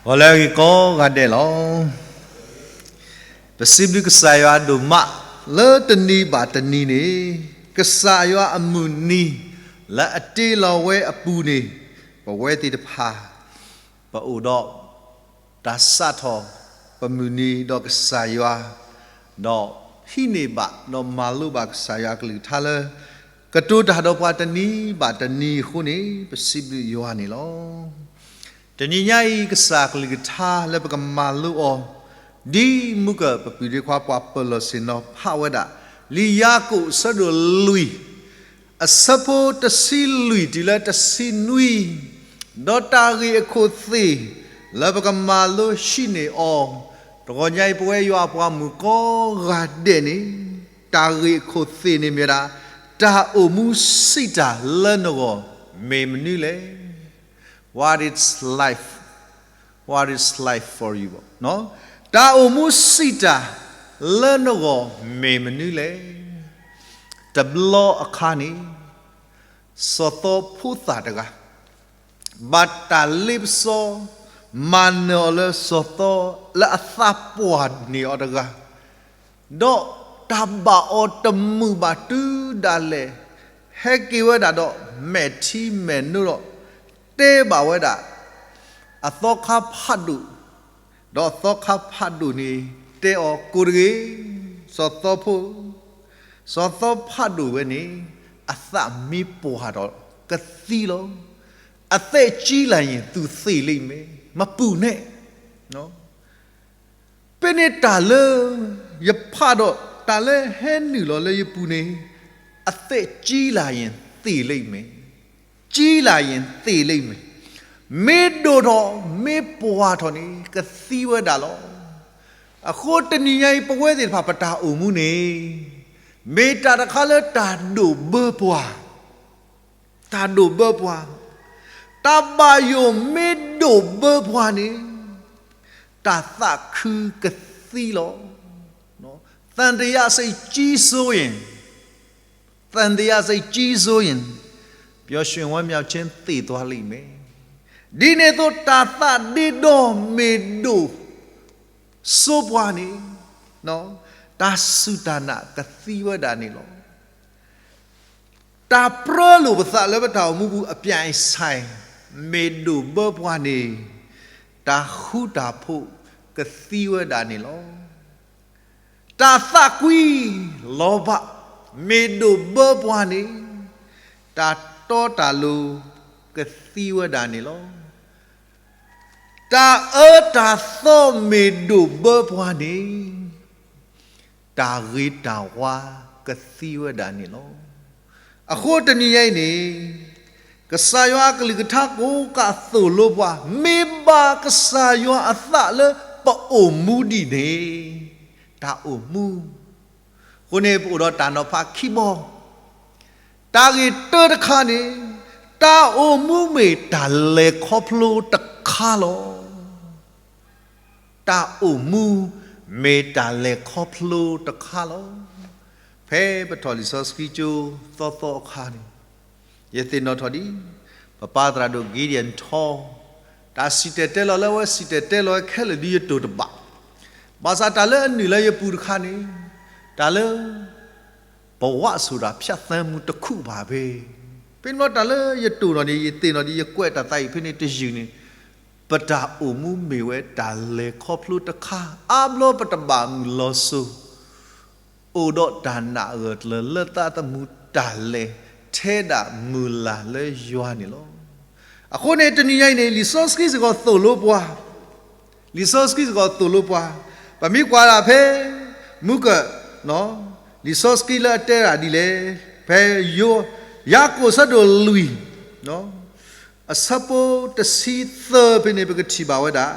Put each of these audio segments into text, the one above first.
ဂီၤလၢအဂ့ၤကိးဂၤဒဲးလီၤ. ပစံးဘျုးကစၢ်ယွၤဒိၣ်မး လၢတနံၤဘၣ်တနံၤန့ၣ် ကစၢ်ယွၤအမုၢ်နံၤ လၢအတ့လီၤဝဲအပူၤန့ၣ် ပဝဲသ့ၣ်တဖၣ် ပအိၣ်ဒီး တၢ်စးထီၣ် ပမုၢ်နံၤဒီးကစၢ်ယွၤ, ဒီးဟံးန့ၢ်ဘၣ် ဒီးမၤလိဘၣ်ကစၢ်ယွၤအကလုၢ်ကထါလၢ ကတိၤတၢ်ဒီးပှၤတနံၤဘၣ်တနံၤအဃိန့ၣ် ပစံးဘျုးယွၤန့ၣ်လီၤ. တနံၤညါအံၤ ကစၢ်ကလုၢ်ကထါလၢပကမၤလိအီၤ ဒ်မုၢ်ကၢၢ်ပပုၢ်ဒ့ခွါပှၤပၢၤလီၢ်ဆ့ၣ်နီၤဖးဝဲဒၣ် လံာ်ယၤကိာ်အဆၢဒိၣ်လွံၢ် အဆၢဖိတဆံလွံၢ်တုၤလၢတဆံနွံ, ဒီးတၢ်ဂ့ၢ်အခိၣ်သ့ၣ် လၢပကမၤလိဟံးန့ၢ်အီၤ, တဂီၤညါအံၤ ပဝဲယွၤအပှၤမုၣ်ကိးဂၤဒဲးန့ၣ် တၢ်ဂ့ၢ်အခိၣ်သ့ၣ်န့ၣ်မ့ၢ်ဝဲဒၣ် တၢ်အိၣ်မူစံးတၢ်လၢနဂီၢ် မ့ၢ်မနုၤလဲၣ်. What is life? What is life for you? တၢ်အိၣ်မူစံးတၢ်လၢနဂီၢ် မ့ၢ်မနုၤလဲၣ်. တဘျီအခါန့ၣ် စီၤသီဖိသၣ်တဂၤ ဘၣ်တၢ်လ့ပစီ မၤနၢၤအီၤလၢစီၤသီ လၢအသးပှၢ်န့ၢ်အီၤတဂၤ, ဒီးတၢ်ဘၣ်အီၤတမုာ်ဘၣ်တုၤဒၣ်လဲာ် ဟဲက့ၤဝဲဒၣ်ဒီးမဲာ်ထံမဲာ်နိဒီး တဲဘၣ်ဝဲဒၣ် အသီခါဖးဒိၣ်, ဒီးအသီခါဖးဒိၣ်န့ၣ် တဲအီၤ ကိးတဂ့ၤ, စီၤသီဖိ, စီၤသီဖးဒိၣ်ဝဲန့ၣ် အသးမ့ၢ်ပှၢ်ဒီးကသံလီၤ. အသက်ကြီးလာရင် သူသေလိမ့်မယ်, မပူနဲ့. ဖဲန့ၣ်တၢ်လၢယဖးဒီး တၢ်လၢဟဲနုာ်လီၤလၢယပူၤန့ၣ် အသက်ကြီးလာရင်သေလိမ့်မယ်, ကြီးလာရင်သေလိမ့်မယ်, မ့ၢ်ဒိၣ်ထီၣ် မ့ၢ်ပှၢ်ထီၣ်န့ၣ် ကသံဝဲဒၣ်လီၤ. အဃိတနံၤညါအံၤ ပဝဲသ့ၣ်တဖၣ်ပတၢ်အိၣ်မူန့ၣ် မ့ၢ်တၢ်တခါလၢတၢ်ဒိၣ်ဘၢပှၤ တၢ်ဒိၣ်ဘၢပှၤ, တၢ်ဘၣ်ယိၣ်မ့ၢ်ဒိၣ်ဘၢပှၤန့ၣ် တၢ်သးခုကသံလီၤ. သံသယစိတ်ကြီးစိုးရင်, သံသယစိတ်ကြီးစိုးရင် ပျော်ရွှင်ဝမ်းမြောက်ခြင်းသေသွားလိမ့်မယ်. ဒ်န့ၣ်အသိး တၢ်သးဒ့ဒီမ့ၢ်ဒိၣ်စိပှၤန့ၣ် တၢ်စူၢ်တၢ်နာ်ကသံဝဲဒၣ်န့ၣ်လီၤ. တၢ်ပြၢလိာ်ပသးလၢပတၢ်အိၣ်မူပူၤ အပြိုင်ဆိုင် မ့ၢ်ဒိၣ်ဘၢပှၤန့ၣ် တၢ်ဃူတၢ်ဖိးကသံဝဲဒၣ်န့ၣ်လီၤ. တၢ်သးကွံလီၤဘၣ် မ့ၢ်ဒိၣ်ဘၢပှၤန့ၣ် တၢ်တီတၢ်လိၤကသံဝဲဒၣ်န့ၣ်လီၤ. တၢ်အၢတၢ်သီမ့ၢ်ဒိၣ်ဘၢပှၤန့ၣ် တၢ်ဂ့ၤတၢ်ဝါကသံဝဲဒၣ်န့ၣ်လီၤ. အဃိတနံၤညါအံၤန့ၣ် ကစၢ်ယွၤအကလုၢ်ကထါကိးကးသိၣ်လိပှၤ မ့ၢ်ဘၣ်ကစၢ်ယွၤအသးလၢပအိၣ်မူဒ်န့ၣ် တၢ်အိၣ်မူ အဃိန့ၣ် ပအိၣ်ဒီးတၢ်နီၤဖးခံဘီ တၢ်ဂ့ၢ်တၢတခါန့ၣ် တၢ်အိၣ်မူမ့ၢ်တၢ်လဲၤခီဖျိတခါလီၤ. တၢ်အိၣ်မူမ့ၢ်တၢ်လဲၤခီဖျိတခါလီၤ. ဖဲပထီၣ်လံာ်စီဆှံကၠိသီသီအခါန့ၣ် ယသ့ၣ်နီၣ်ထီၣ်ဒ် ပပၢ်သရၣ်ဒိၣ် Gideon ထီ တၢ်စံၣ်တဲၤတဲလီၤလၢအဝဲစံၣ်တဲၤတဲလီၤခဲလၢာ်ဒ်ယတိၢ်တဘၣ်, ဘၣ်ဆၣ်တၢ်လၢအနုာ်လၢယပူၤတခါန့ၣ် တၢ်လၢ ပဝးဆိုတာဖြတ်သန်းမှုတစ်ခုပါပဲ. ဖဲန့ၣ်တၢ်လၢယတိၢ်နီၣ်န့ၣ် ယသ့ၣ်နီၣ်ဒ်ယကွဲးတၢ်သးအံၤဖဲန့ၣ်တယုၢ်န့ၣ် ပတၢ်အိၣ်မူမ့ၢ်ဝဲတၢ်လဲၤခီဖျိတခါ အါဘျီပတဘၣ်မုာ်လီၤစိၤ အိၣ်ဒီးတၢ်နာ်အဂၢၢ်ကျၢၤလၢသးသမူတၢ်လဲၤ ထဲဒၣ်မုၢ်လၢ်လၢယွၤန့ၣ်လီၤ. အဃိန့ၣ် တနံၤညါအံၤန့ၣ် လံာ်စီဆှံစ့ၢ်ကီးသိၣ်လိပှၤ လံာ်စီဆှံစ့ၢ်ကီးသိၣ်လိပှၤ, ပမ့ၢ်ကွၢ်ဒၣ်ဖဲ မုၢ်ကၢၢ် လံာ်စီဆှံလၢအတဲဒၣ်ဒ်လဲၣ်, ဖဲယိၤ ယၤကိာ်ဆၢဒိၣ်လွံၢ် အဆၢဖိတဆံသၢဖဲန့ၣ် ပကထံၣ်ဘၣ်ဝဲဒၣ်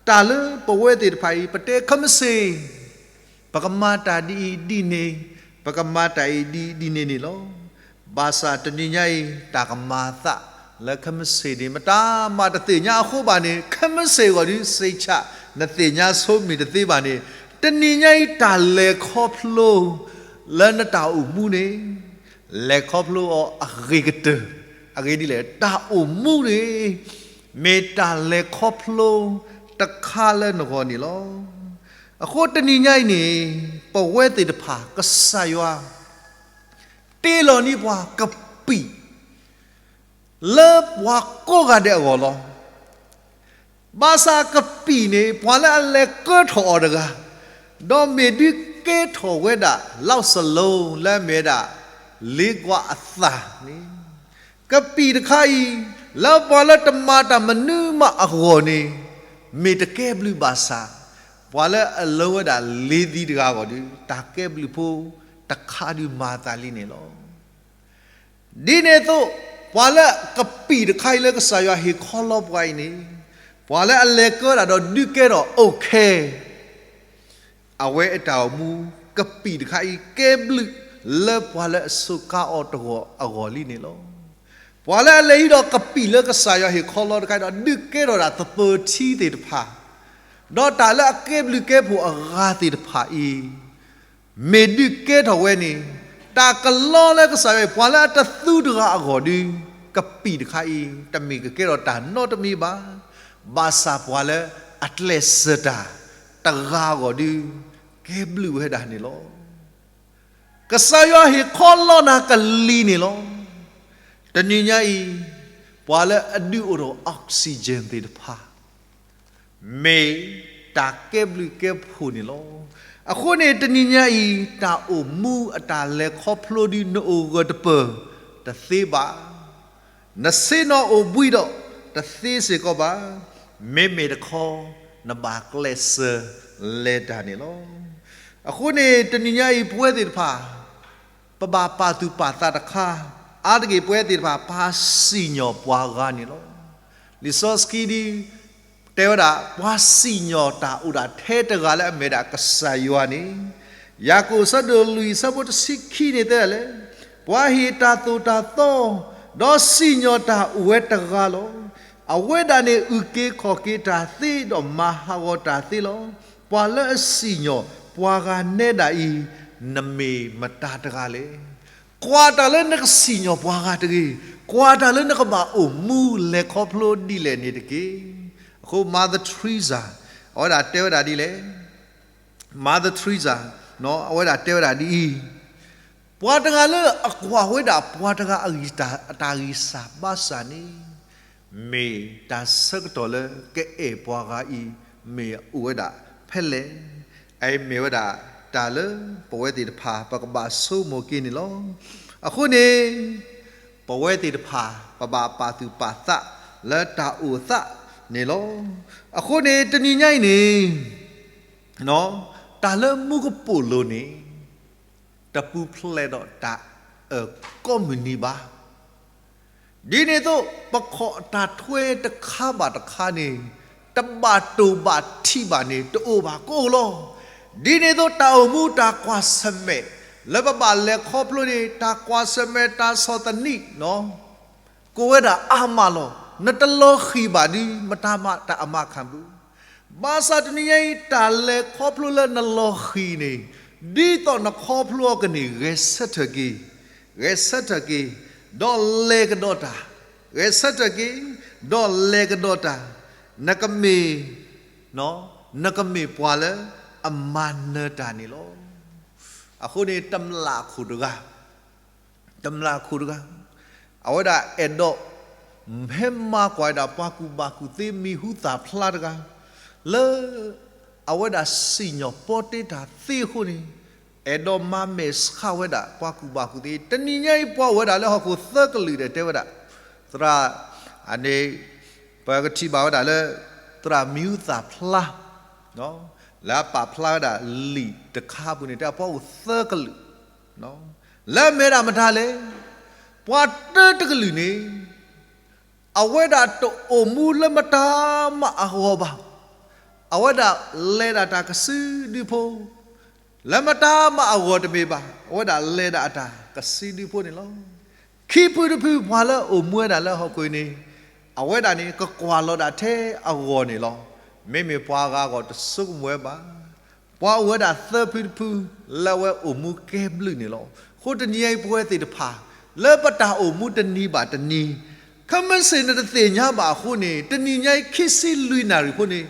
တၢ်လၢပဝဲသ့ၣ်တဖၣ်အံၤ ပတဲခမ့ၢ်စ့ၢ် ပကမၤတၢ်ဒ်အံၤဒ်န့ၣ်, ပကမၤတၢ်အံၤဒ်အံၤဒ်န့ၣ်န့ၣ်လီၤ. ဘၣ်ဆၣ်တနံၤညါအံၤ တၢ်ကမၤအသးလၢခမ့ၢ်စ့ၢ်န့ၣ် မတၤမၤတသ့ၣ်ညါအဃိဘၣ်န့ၣ် ခမ့ၢ်စ့ၢ်ဂီၢ်ဒ်စ့ၢ်ဆၣ် နသ့ၣ်ညါဆိမ့ၢ်တသ့ဘၣ်န့ၣ် တနံၤညါအံၤ တၢ်လဲၤခီဖျိ လၢနတၢ်အိၣ်မူန့ၣ် လဲၤခီဖျိအီၤအဂ့ၤကတၢၢ်, အဂ့ၢ်ဒ်လဲၣ် တၢ်အိၣ်မူန့ၣ် မ့ၢ်တၢ်လဲၤခီဖျိတခါလၢနဂီၢ်န့ၣ်လီၤ. အဃိတနံၤညါအံၤန့ၣ် ပဝဲသ့ၣ်တဖၣ် ကစၢ်ယွၤ တ့လီၤန့ၢ်ပှၤကပံာ် လၢပှၤကိးဂၤဒဲးအဂီၢ်လီၤ. ဘၣ်ဆၣ်ကပံာ်န့ၣ် ပှၤလၢအလဲၤကဲထီၣ်အီၤတဂၤ, ဒီးမ့ၢ်ဒုးကဲထီၣ်ဝဲဒၣ် လီၣ်စလိ လၢအမ့ၢ်ဝဲဒၣ် လ့ကွၢ်အသၣ်န့ၣ်, ကပံာ်တခါအံၤ လၢပှၤလၢတမၤတၢ်မနုၤမးအဂီၢ်န့ၣ် မ့ၢ်တကဲဘျုးဘၣ်ဆၣ်, ပှၤလၢအလၢဝဲဒၣ်လ့ၤသံတဂၤအဂီၢ်ဒီး တၢ်ကဲဘျုးဖိတခါဒုးမၤအသးလံန့ၣ်လီၤ. ဒ်န့ၣ်အသိး ပှၤလၢကပံာ်တခါအံၤလၢကစၢ်ယွၤဟ့ၣ်ခီလီပှၤအံၤန့ၣ်, ပှၤလၢအလဲၤကဲဒၣ်ဒီးဒုးကဲထီၣ်အိၣ်ခဲ အဝဲအတၢ်အိၣ်မူ ကပံာ်တခါအံၤ ကဲဘျုးလၢပှၤလၢအစူးကါအီၤတဂီၢ်အဂီၢ်လံန့ၣ်လီၤ. ပှၤလၢအလဲၤဟံးဒီးကပံာ်လၢကစၢ်ယွၤဟ့ၣ်ခီလီတခါအံၤဒီး ဒုးကဲထီၣ်ဒၣ်သပၢၤထံသ့ၣ်တဖၣ်, ဒီးတၢ်လၢအကဲဘျုးကဲဖှိၣ်အဂၤသ့ၣ်တဖၣ်အံၤ မ့ၢ်ဒုးကဲထီၣ်ဝဲန့ၣ်, တၢ်ကလီလၢကစၢ်ယွၤ ပှၤလၢအတသူတဂၤအဂီၢ်ဒီး ကပံာ်တခါအံၤ တမ့ၢ်ကကဲထီၣ်တၢ်နီတမံၤဘၣ်. ဘၣ်ဆၣ်ပှၤလၢအကျဲးစၢးတၢ်တဂၤအဂီၢ်ဒီး ကဲဘျုးဝဲဒၣ်န့ၣ်လီၤ. ကစၢ်ယွၤဟ့ၣ်ခီလီနၤကလံၤန့ၣ်လီၤ. တနံၤညါအံၤ ပှၤလၢအဒုးအိၣ်ထီၣ် oxygen သ့ၣ်တဖၣ် မ့ၢ်တၢ်ကဲဘျုးကဲဖှိၣ်န့ၣ်လီၤ. အဃိန့ၣ် တနံၤညါအံၤ တၢ်အိၣ်မူအတၢ်လဲၤခီဖျိဒုးနအိၣ်ဂၢၢ်တပၢၢ်တသ့ဘၣ်. နဆ့ၣ်နီၤအိၣ်ဘှံးဒီးတသ့စ့ၢ်ကီးဘၣ်. မ့မ့ၢ်တခီ နဘၣ်ကျဲးစၢးလဲၤတၢ်န့ၣ်လီၤ. အဃိန့ၣ် တနံၤညါအံၤ ပဝဲသ့ၣ်တဖၣ် ပဘၣ်ပာ်သူၣ်ပာ်သးတခါ, အါတက့ၢ်ပဝဲသ့ၣ်တဖၣ် ပာ်စံၣ်ညီၣ်ပှၤဂၤန့ၣ်လီၤ. လံာ်စီဆှံဒုး တဲဝဲဒၣ် ပှၤစံၣ်ညီၣ်တၢ်အိၣ်ဒၣ်ထဲတဂၤလၢအမ့ၢ်ဒၣ်ကစၢ်ယွၤန့ၣ်, ယၤကိာ်အဆၢဒိၣ်လွံၢ်အဆၢဖိတဆံခံန့ၣ်တဲဒၣ်လဲၣ်, ပှၤဟ့ၣ်တၢ်သိၣ်တၢ်သီ ဒီးစံၣ်ညီၣ်တၢ်အိၣ်ဝဲတဂၤလီၤ. အဝဲဒၣ်န့ၣ် အုၣ်က့ၤခီၣ်က့ၤတၢ်သ့ဒီးမၤဟးဂီၤတၢ်သ့လီၤ. ပှၤလၢအစံၣ်ညီၣ်ပှၤဂၤနဲဒၣ်အံၤ နမ့ၢ်မတၤတဂၤလဲၣ်. ကွၢ်တၢ်လၢနကစံၣ်ညီၣ်ပှၤဂၤတဂ့ၤ, ကွၢ်တၢ်လၢနကဘၣ်အိၣ်မူလဲၤခီဖျိဒ်လဲၣ်န့ၣ်တက့ၢ်. အဃိ Mother Teresa အဝဲဒၣ်တဲဝဲဒၣ်ဒ်လဲၣ်, Mother Teresa အဝဲဒၣ်တဲဝဲဒၣ်ဒ်အံၤ, ပှၤတဂၤလၢအကွၢ်ဝဲဒၣ်ပှၤတဂၤအတၢ်ဂံၢ်စၢ်ဘါစၢ်န့ၣ်, မ့ၢ်တၢ်ဆၢကတီၢ်လၢကအဲၣ်ပှၤဂၤအံၤ မ့ၢ်အိၣ်ဝဲဒၣ်ဖဲလဲၣ်. အအံၤမ့ၢ်ဝဲဒၣ်တၢ်လၢပဝဲသ့ၣ်တဖၣ် ပကဘၣ်ဆိကမိၣ်က့ၤန့ၣ်လီၤ. အဃိန့ၣ် ပဝဲသ့ၣ်တဖၣ် ပဘၣ်ပာ်သူၣ်ပာ်သးလၢတၢ်အိၣ်သးန့ၣ်လီၤ. အဃိန့ၣ် တနံၤညါအံၤန့ၣ် တၢ်လၢမူကပိာ်လိၤန့ၣ် တပူၤဖျဲးဒီးတၢ်အၢၣ်ကိးမုၢ်နံၤဘၣ်. ဒ်န့ၣ်အသိး ပခီၣ်တၢ်ထွဲတခါဘၣ်တခါန့ၣ် တဘၣ်တိၢ်ဘၣ်ထံးဘၣ်န့ၣ် တအိၣ်ဘၣ်ကအိၣ်လီၤ. ဒ်န့ၣ်အသိး တၢ်အိၣ်မူတၢ်ကွၢ်ဆၢၣ်မဲာ် လၢပဘၣ်လဲၤခီဖျိန့ၣ် တၢ်ကွၢ်ဆၢၣ်မဲာ်တၢ်ဆီၣ်သနံး ကိးဝဲဒၣ်အါမးလီၤ. နတလီၤဃံၤဘၣ်ဒ်မတၤမးတၢ်အမါခၣ်ဘု, ဘၣ်ဆၣ်တနံၤညါအံၤ တၢ်လဲၤခီဖျိလၢနလီၤဃံၤန့ၣ် ဒ်သိးနခီဖျိအီၤကန့ၣ် ဂဲၤဆၢထၢၣ်က့ၤ, ဂဲၤဆၢထၢၣ်က့ၤ, ဒီးလဲၤကဒီးတၢ်, ဂဲၤဆၢထၢၣ်က့ၤ, ဒီးလဲၤကဒီးတၢ်, နကမ့ၢ် နကမ့ၢ်ပှၤလၢအမၤနၢၤတၢ်န့ၣ်လီၤ. အဃိန့ၣ် တမျၢ်ခိၣ်တဂၤ တမျၢ်ခိၣ်တဂၤ အဝဲဒၣ်အဲၣ်ဒိး ဟဲမၤကွၢ်ဒၣ်ပှၤကူၣ်ဘၣ်ကူၣ်သ့မံၤဟူသၣ်ဖျါတဂၤ လၢ အဝဲဒၣ်စံၣ်ညီၣ်ပီတ့တၢ်သ့အဃိန့ၣ် အဲၣ်ဒိးမၤမဲာ်ဆှးဝဲဒၣ်ပှၤကူၣ်ဘၣ်ကူၣ်သ့ တနံၤညါအံၤပှၤအိၣ်ဝဲဒၣ်လၢဟီၣ်ခိၣ်သၢကလုာ်ဒီးတဲဝဲဒၣ် သရၣ် အန့ၣ် ပကထံၣ်ဘၣ်ဝဲဒၣ်လၢ သရၣ်မံၤဟူသၣ်ဖျါ လၢအပာ်ဖျါဝဲဒၣ်လံာ်တခါပူၤန့ၣ် တဲပှၤအိၣ်သၢကလုာ် လၢအမ့ၢ်ဒၣ်မတၤလဲၣ်, ပှၤတၢတကလုာ်န့ၣ် အဝဲဒၣ်တအိၣ်မူလၢမတၤမးအဂီၢ်ဘၣ်, အဝဲဒၣ်လဲၤဒၣ်တၢ်ကစုဒုဖိ လၢမတၤမးအဂီၢ်တမ့ၢ်ဘၣ်, အဝဲဒၣ်လဲၤဒၣ်အတၢ်ကစုဒုဖိန့ၣ်လီၤ. ခံဖုတဖုပှၤလၢအိၣ်မူဝဲဒၣ်လၢဟီၣ်ခိၣ်အံၤန့ၣ် အဝဲဒၣ်န့ၣ် ကကွၢ်လီၤဒၣ်ထဲအဂီၢ်န့ၣ်လီၤ. မ့မ့ၢ်ပှၤဂၤအဂီၢ်တဆိကမိၣ်ဝဲဘၣ်. ပှၤအိၣ်ဝဲဒၣ်သၢဖုတဖု လၢအဝဲအိၣ်မူကဲဘျုးန့ၣ်လီၤ. အဃိတနံၤအံၤပဝဲသ့ၣ်တဖၣ် လၢပတၢ်အိၣ်မူတနံၤဘၣ်တနံၤ ခမ့ၢ်စ့ၢ်နတသ့ၣ်ညါဘၣ်အဃိန့ၣ် တနံၤညါအံၤ ခံဆံလွံၢ်နၣ်ရံၣ်ဖိန့ၣ်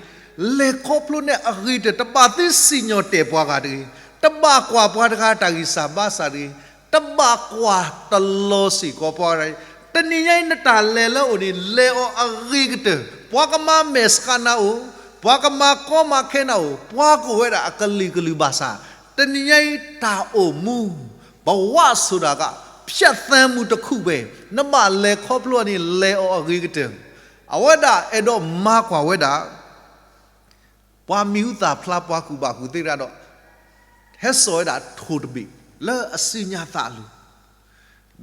လဲၤခီဖျိနဲၣ်အဂ့ၤကတၢၢ်, တဘၣ်သ့စံၣ်ညီၣ်တဲာ်ပှၤဂၤတဂ့ၤ, တဘၣ်ကွၢ်ပှၤတဂၤတၢ်ဂံၢ်စၢ်ဘါစၢ်တဂ့ၤ, တဘၣ်ကွၢ်တလီၤစ့ၢ်ကီးပှၤဂၤတဂ့ၤ. တနံၤညါအံၤ နတၢ်လဲၤလၢအအိၣ်န့ၣ် လဲၤအီၤအဂ့ၤကတၢၢ်, ပှၤကမၤမဲာ်ဆှးနၤအိၣ်, ပှၤကမၤကီမၤခဲနၤအိၣ်, ပှၤကအိၣ်ဝဲဒၣ်အကလုာ်ကလုာ်ဘၣ်ဆၣ်, တနံၤညါအံၤ တၢ်အိၣ်မူ ဘဝဆိုတာက ဖြတ်သန်းမှုတစ်ခုပဲ, နဘၣ်လဲၤခီဖျိန့ၣ် လဲၤအီၤအဂ့ၤကတၢၢ်. အဝဲဒၣ်အဲၣ်ဒိးမၤကွၢ်ဝဲဒၣ် ပှၤမံၤဟူသၣ်ဖျါ ပှၤကူၣ်ဘၣ်ကူၣ်သ့တဂၤဒီး ဟဲစိာ်ဝဲဒၣ်ထိၣ်တဘ့ၣ်လၢအစုညါသးအလိၤ,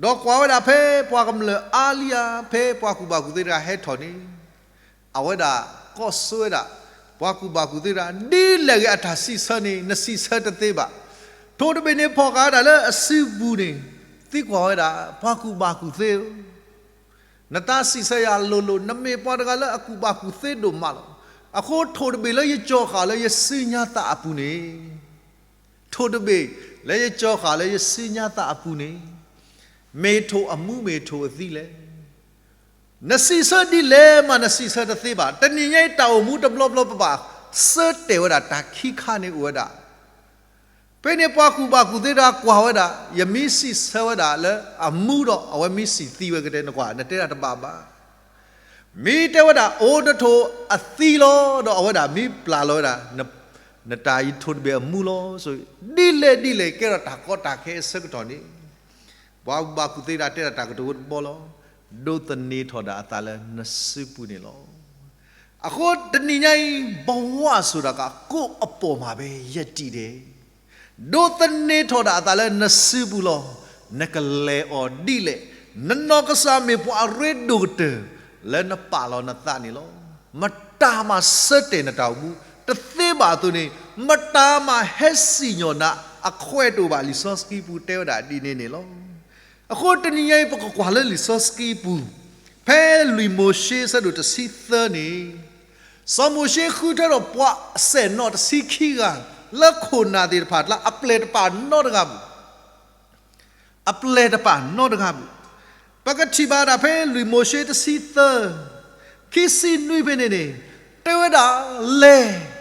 ဒီးကွၢ်ဝဲဒၣ်ဖဲပှၤကမျၢၢ်အါလံဧါ, ဖဲပှၤကူၣ်ဘၣ်ကူၣ်သ့တဂၤဟဲထီၣ်န့ၣ် အဝဲဒၣ်ကိးဆိဝဲဒၣ် ပှၤကူၣ်ဘၣ်ကူၣ်သ့တဂၤ ဒ်လဲၣ်ဂ့ၤအတၢ်စံးဆၢန့ၣ် နစံးဆၢတသ့ဘၣ်. ထိၣ်တဘ့ၣ်န့ၣ်ဖီၣ်ဃာ်ဝဲဒၣ်လၢအစုပူၤန့ၣ် သံကွၢ်ဝဲဒၣ် ပှၤကူၣ်ဘၣ်ကူၣ်သ့ဧၢ, နတၢ်စံးဆၢယၤလိၤလိၤ, နမ့ၢ်ပှၤတဂၤလၢအကူၣ်ဘၣ်ကူၣ်သ့ဒိၣ်မးလီၤ. အဃိထိၣ်တဘ့ၣ်လၢယကၠီၤဃာ်လၢယစုညါသးအပူၤန့ၣ်, ထိၣ်တဘ့ၣ်လၢယကၠီၤဃာ်လၢယစုညါသးအပူၤန့ၣ် မ့ၢ်ထိၣ်အမူမ့ၢ်ထိၣ်အသံလဲၣ်. နစံးဆၢဒ်လဲၣ်မး နစံးဆၢတသ့ဘၣ်. တနံၤညါအံၤ တၢ်အိၣ်မူတဘျီဘျီ ပဘၣ်ဆၢတဲာ်ဝဲဒၣ်တၢ်ခံခါန့ၣ်အိၣ်ဝဲဒၣ်. ဖဲန့ၣ်ပှၤကူၣ်ဘၣ်ကူၣ်သ့တဂၤကွၢ်ဝဲဒၣ်, ယမ့ၢ်စံးဆၢဝဲဒၣ်လၢအမူဒီး အဝဲမ့ၢ်စံးသံဝဲကတဲ နကွၢ် နတဲဒၣ်တဘၣ်ဘၣ်. မ့ၢ်တဲဝဲဒၣ် အိၣ်နထိၣ်အသံလီၤ, ဒီးအဝဲဒၣ်မ့ၢ်ပျၢ်လီၤဝဲဒၣ် နတၢ်အံၤထိၣ်တဘ့ၣ်အမူလီၤ. ဒ်လဲၣ်ဒ်လဲၣ် ကဲထီၣ်တၢ်ကီတၢ်ခဲအဆၢကတီၢ်န့ၣ် ပှၤကူၣ်ဘၣ်ကူၣ်သ့တဂၤတဲဒၣ်တၢ်ကတိၤတဘီလီၤ. ဒိးသန့ၤထီၣ်ဒၣ်အသးလၢနစုပူၤန့ၣ်လီၤ. အဃိတနံၤညါအံၤ ဘဝဆိုတာက ကိုယ့်အပေါ်မှာပဲ ရပ်တည်တယ်. ဒိးသန့ၤထီၣ်ဒၣ်အသးလၢနစုပူၤလီၤ. နကလဲၤအီၤဒ်လဲၣ်. နနီၢ်ကစၢ်မ့ၢ်ပှၤအရ့ဒိၣ်ကတၢၢ် လၢနပာ်လီၤနသးန့ၣ်လီၤ. မတၤမးဆၢတဲာ်နတၢ်အိၣ်မူတသ့ဘၣ်အသိးန့ၣ် မတၤမးဟဲစံၣ်ညီၣ်နၤအခွဲးတအိၣ်ဘၣ်. လံာ်စီဆှံပူၤတဲဝဲဒၣ်ဒ်န့ၣ်န့ၣ်လီၤ. အဃိတနံၤညါအံၤ ပကကွၢ်လၢလံာ်စီဆှံပူၤ ဖဲလွံၢ်မိၤၡ့ဆၢဒိၣ်တဆံသၢန့ၣ် စီၤမိၤၡ့ဃုထၢထီၣ်ပှၤအစဲၣ်နီၣ်တဆံခံဂၤ လၢခိၣ်နၢ်သ့ၣ်တဖၣ်အကျါ အပျဲၢ်တပာ်နီတဂၤဘၣ်. အပျဲၢ်တပာ်နီတဂၤဘၣ်. ပကထံၣ်ဘၣ်ဒၣ်ဖဲလွံၢ်မိၤၡ့တဆံသၢ ခံဆံနွံဖဲန့ၣ်န့ၣ် တဲဝဲဒၣ်လဲၤ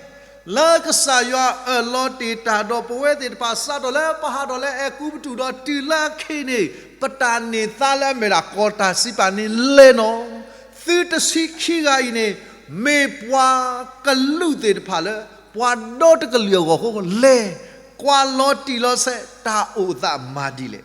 လၢကစၢ်ယွၤအၢၣ်လီၤတ့ၢ်တၢ်ဒီးပဝဲသ့ၣ်တဖၣ် စးထီၣ်လၢပဟးထီၣ်လၢအဲၤကူပတူးဒီးတုၤလၢအခဲအံၤန့ၣ် ပတၢ်န့ၢ်သါလၢအမ့ၢ်ဒၣ်ကီၢ်တၢ်စံးပာ်န့ၣ်လဲၣ်နီၤ. သုတဆံခံဂၤအံၤန့ၣ် မ့ၢ်ပှၤကလူးသ့ၣ်တဖၣ်လၢ ပှၤဒီတကလုာ်အဂီၢ်အဃိ လဲၤကွၢ်လီၤတံၢ်လီၤဆဲး တၢ်အိၣ်သးမၤဒ်လဲၣ်.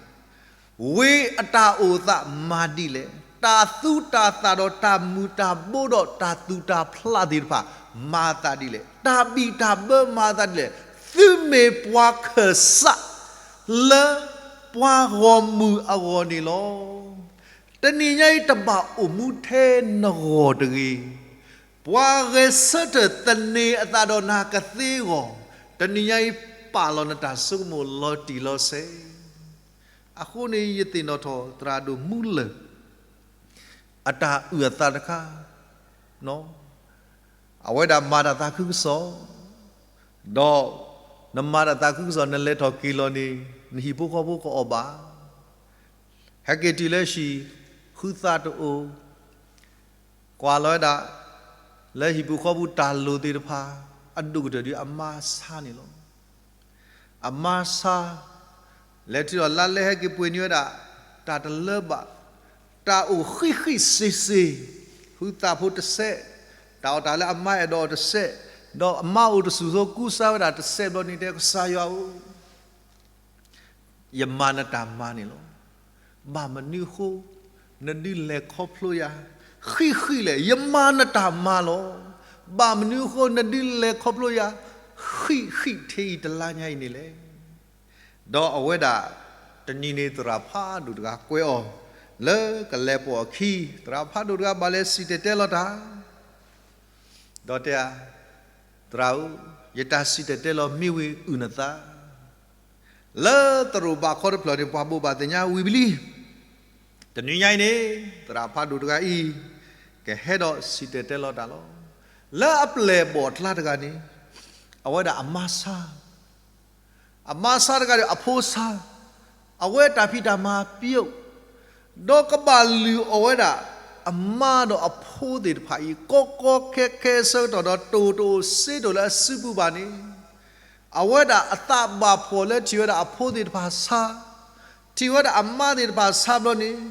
ဝ့ၢ်အတၢ်အိၣ်သးမၤဒ်လဲၣ်, တၢ်သူတၢ်သၣ်ဒီးတၢ်မုၢ်တၢ်ဘိဒီးတၢ်သူၣ်တၢ်ဖျးသ့ၣ်တဖၣ် မၤအသးဒ်လဲၣ်, တၢ်ဘံၣ်တၢ်ဘၢမၤအသးဒ်လဲၣ်, သုမ့ၢ်ပှၤခၢၣ်စး လၢပှၤဂီၢ်မုၢ်အဂီၢ်န့ၣ်လီၤ. တနံၤညါအံၤတဘၣ်အိၣ်မူထဲနဂီၢ်တဂ့ၤ. ပှၤဂဲၤဆၢထၢၣ်သန့ၤအသးဒီးနၤကသ့အဂီၢ်, တနံၤညါအံၤပာ်လီၤနတၢ်ဆိကမိၣ်လီၤတံၢ်လီၤဆဲး. အဃိန့ၣ် ယသ့ၣ်နီၣ်ထီၣ်သရၣ်ဒိၣ်မူလၢၢ် အတၢ်အုၣ်အသးတခါ, အဝဲဒၣ်မၤတၢ်သးခုကစီၣ်, ဒီးနမၤတၢ်သးခုကစီၣ် နလဲၤထီၣ်က့ၤလီၤန့ၣ် နဟံၣ်ဖိဃီဖိကအီၣ်ဘၣ်. ဟဲက့ၤတုၤလၢဟံၣ် ဃုသးတအိၣ်, ကွၢ်လီၤဝဲဒၣ် လၢဟံၣ်ပူၤဃီပူၤတၢ်လိၣ်သ့ၣ်တဖၣ် အဒိၣ်ကတၢၢ်ဒ်အမါဆါန့ၣ်လီၤ. အမါဆါ လဲၤတုၤဒီးလါလဲဟဲက့ၤပှ့ၤန့ၢ်ဝဲဒၣ် တၢ်တလၢဘၣ်, တၢ်အိၣ်ဃံးဃံးစ့စ့, ဃုသးဖိတစဲး, တၢ်အီၣ်တၢ်လၢအမါအဲၣ်ဒိးအီၣ်တစဲး, ဒီးအမါအိၣ်တစူၢ်စိကူစါဝဲဒၣ်တစဲးဘျီန့ၣ် တဲကစၢ်ယွၤဧၢ ယမၤနတၢ်မၤန့ၣ်လီၤ. ဘၣ်မနုၤအဃိ နဒုးလဲၤခီဖျိယၤ ဃံးဃံးလဲၣ်. ယမၤနတၢ်မၤလီၤ. ဘၣ်မနုၤအဃိ နဒုးလဲၤခီဖျိယၤ ဃံးဃံးထဲအံၤတလါညါအံၤန့ၣ်လဲၣ်. ဒီးအဝဲဒၣ် တနံၤန့ၣ် သရၣ်ဖးဒိၣ်တဂၤကွဲးအီၤ လၢကလဲၤပိာ်အခံ, သရၣ်ဖးဒိၣ်တဂၤဘၣ်လဲၤစံၣ်တဲၤတဲလီၤတၢ် ဒီးတဲဧါ, သရၣ်ဧၢ, ယတၢ်စံၣ်တဲၤတဲလီၤမ့ၢ်ဝံၤအုၣ်နသး လၢသရိာ်ဘးခီတဖျၢၣ်န့ၣ် ပှၤဘိးဘၣ်သ့ၣ်ညါဝံၤဝံၤလံ. တနံၤညါအံၤန့ၣ် သရၣ်ဖးဒိၣ်တဂၤအံၤ ကဟဲဒီးစံၣ်တဲၤတဲလီၤတၢ်လီၤ. လၢအပျဲၢ်ဘီၣ်အကျါတဂၤန့ၣ် အဝဲဒၣ်အမါဆါ အမါဆါတဂၤဒီးအဖိဆါ, အဝဲတၢ်ဖံးတၢ်မၤပျိာ်, ဒီးကဘၣ်လုၢ်အီၣ်ဝဲဒၣ် အမါဒီးအဖိသ့ၣ်တဖၣ်အံၤ ကီကီခဲခဲအဆၢကတီၢ်ဒီး တအိၣ်တအိၣ်စ့တအိၣ်လၢအစုပူၤဘၣ်န့ၣ်, အဝဲဒၣ်အသးဘၣ်ဖှီၣ်လၢထံၣ်ဝဲဒၣ်အဖိသ့ၣ်တဖၣ်ဆါ, ထံၣ်ဝဲဒၣ်အမါသ့ၣ်တဖၣ်ဆါဘျီန့ၣ်,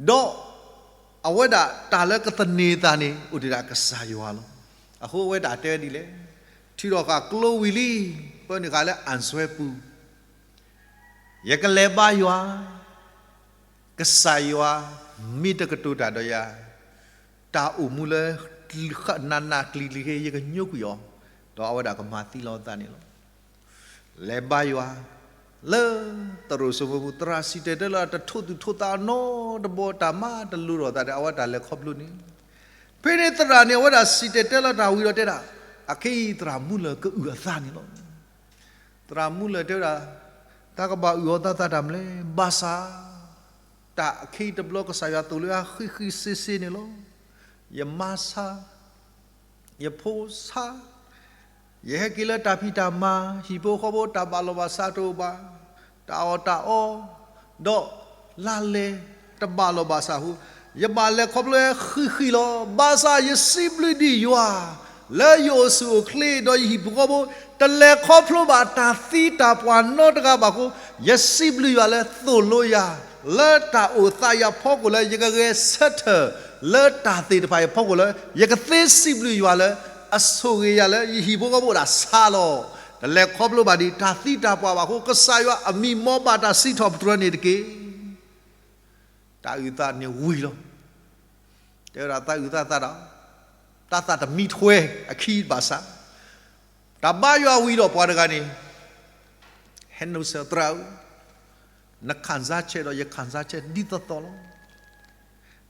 ဒီးအဝဲဒၣ်တၢ်လၢကသန့ၤအသးန့ၣ် အိၣ်ဒံးဒၣ်ကစၢ်ယွၤလီၤ. အဃိအဝဲဒၣ်တဲဒ်လဲၣ်, ထုးထီၣ်ဃာ်ကျိဝံၤလံ, ပၢနုာ်ဃာ်လၢအၣ်စွဲပူၤ, ယကလဲၤဘါယွၤ, ကစၢ်ယွၤ မ့ၢ်တကတိၤတၢ်ဒီးယၤ, တၢ်အိၣ်မူလၢ နးနးကျံၤကျံၤ ယကညိကွံာ်အီၤ, ဒီးအဝဲဒၣ်ကမၤသံလီၤအသးန့ၣ်လီၤ. လဲၤဘါယွၤ, လၢသရိာ်စိမိပူၤ သရၣ်စံၣ်တဲၤတဲလီၤတၢ် တထိးသူၣ်ထိးသးနီတဘီ တၢ်မၤတလိၤထီၣ်သးဒီး အဝဲတၢ်လဲၤခီဖျိန့ၣ်, ဖဲန့ၣ်သရၣ်န့ၣ် အဝဲဒၣ်စံၣ်တဲၤတဲလီၤတၢ်ဝံၤဒီးတဲဒၣ်, အခဲအံၤသရၣ်မူလၢၤကအုၣ်အသးန့ၣ်လီၤ. သရၣ်မူလၢၤတဲဝဲဒၣ်, တၢ်ကဘၣ်အုၣ်အီၤသးသးတၢ်မနုၤလဲၣ်, ဘၣ်ဆၣ် တၢ်အခဲအံၤတဘျီကစၢ်ယွၤသိၣ်လၢအဃံးဃံးစ့စ့န့ၣ်လီၤ. ယမါဆါ, ယဖိဆါ, ယဟဲက့ၤလၢတၢ်ဖံးတၢ်မၤ, ဟံၣ်ဖိဃီဖိတၢ်ဘၣ်လီၤဘၣ်စးတအိၣ်ဘၣ်, တၢ်အီၣ်တၢ်အီ, ဒီးလါလဲတဘၣ်လီၤဘၣ်စးအဃိ, ယဘၣ်လဲၤခီဖျိဃံးဃံးလီၤ. ဘၣ်ဆၣ်ယစံးဘျုးဒံးယွၤ လၢယအိၣ်ဆူၣ်အိၣ်ချ့ ဒီးယဟံၣ်ဖိဃီဖိ တလဲၤခီဖျိဘၣ်တၢ်သံတၢ်ပှၢ်နီတဂၤဘၣ်အဃိ, ယစံးဘျုးယွၤလၢသိၣ်လိယၤ လၢတၢ်အိၣ်သးယၤဖီခိၣ်လၢ ယကဂဲၤဆၢထၢၣ်လၢတၢ်သ့ၣ်တဖၣ်အံၤဖီခိၣ်လၢ ယကသ့စံးဘျုးယွၤလၢ အဆိၣ်ဂ့ၤယၤလၢယဟံၣ်ဖိဃီဖိဒၣ်ဆါလီၤ. တလဲၤခီဖျိဘၣ်ဒံးတၢ်သံတၢ်ပှၢ်ဘၣ်အဃိ, ကစၢ်ယွၤအမံၤမီၢ်ဘၣ်တၢ်စံးထီၣ်ပတြၢၤန့ၣ်တက့ၢ်. တၢ်အုၣ်သးန့ၣ်ဝံၤလီၤ. တဲဝဲဒၣ်သးအုၣ်သးသးဒီး တၢ်သးတမံထွဲအခံဘၣ်ဆၣ်, တၢ်ဘါယွၤဝံၤဒီးပှၤတဂၤန့ၣ် ဟဲနုာ်စၢၤသရၣ်ဧၢ, နခံစားချက်ဒီးယခံစားချက်ဒ်သိးသိးလီၤ.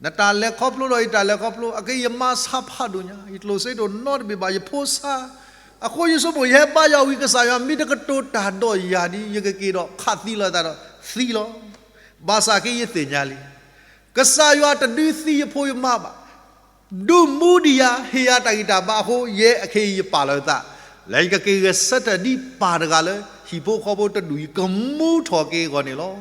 နတၢ်လဲၤခီဖျိဒီးယတၢ်လဲၤခီဖျိ, အက့ယမါဆါဖးဒိၣ်ညါ, ယကျိၣ်စ့တအိၣ်နီတဘ့ၣ်ဘၣ်, ယဖိဆါ, အဃိယဆိကမိၣ် ယဟဲဘါယွၤဝံၤ ကစၢ်ယွၤမ့ၢ်တကတိၤတၢ်ဒီးယၤဒီး ယကက့ၤဒီးခးသံလီၤသးဒီးသံလီၤ. ဘၣ်ဆၣ်က့ယသ့ၣ်ညါလံ, ကစၢ်ယွၤတဒုးသံယဖိယမါဘၣ်. ဒုးမူဒံးယၤ, ဟ့ၣ်ယၤတၢ်ဂံၢ်တၢ်ဘါအဃိ, ယဲအခဲအံၤယပာ်လီၤယသး, လၢယကက့ၤဂဲၤဆၢထၢၣ်ဒ်ပၢ်တဂၤလၢ ဟံၣ်ဖိဃီဖိတဒူၣ်အံၤကမူထီၣ်က့ၤအဂီၢ်န့ၣ်လီၤ.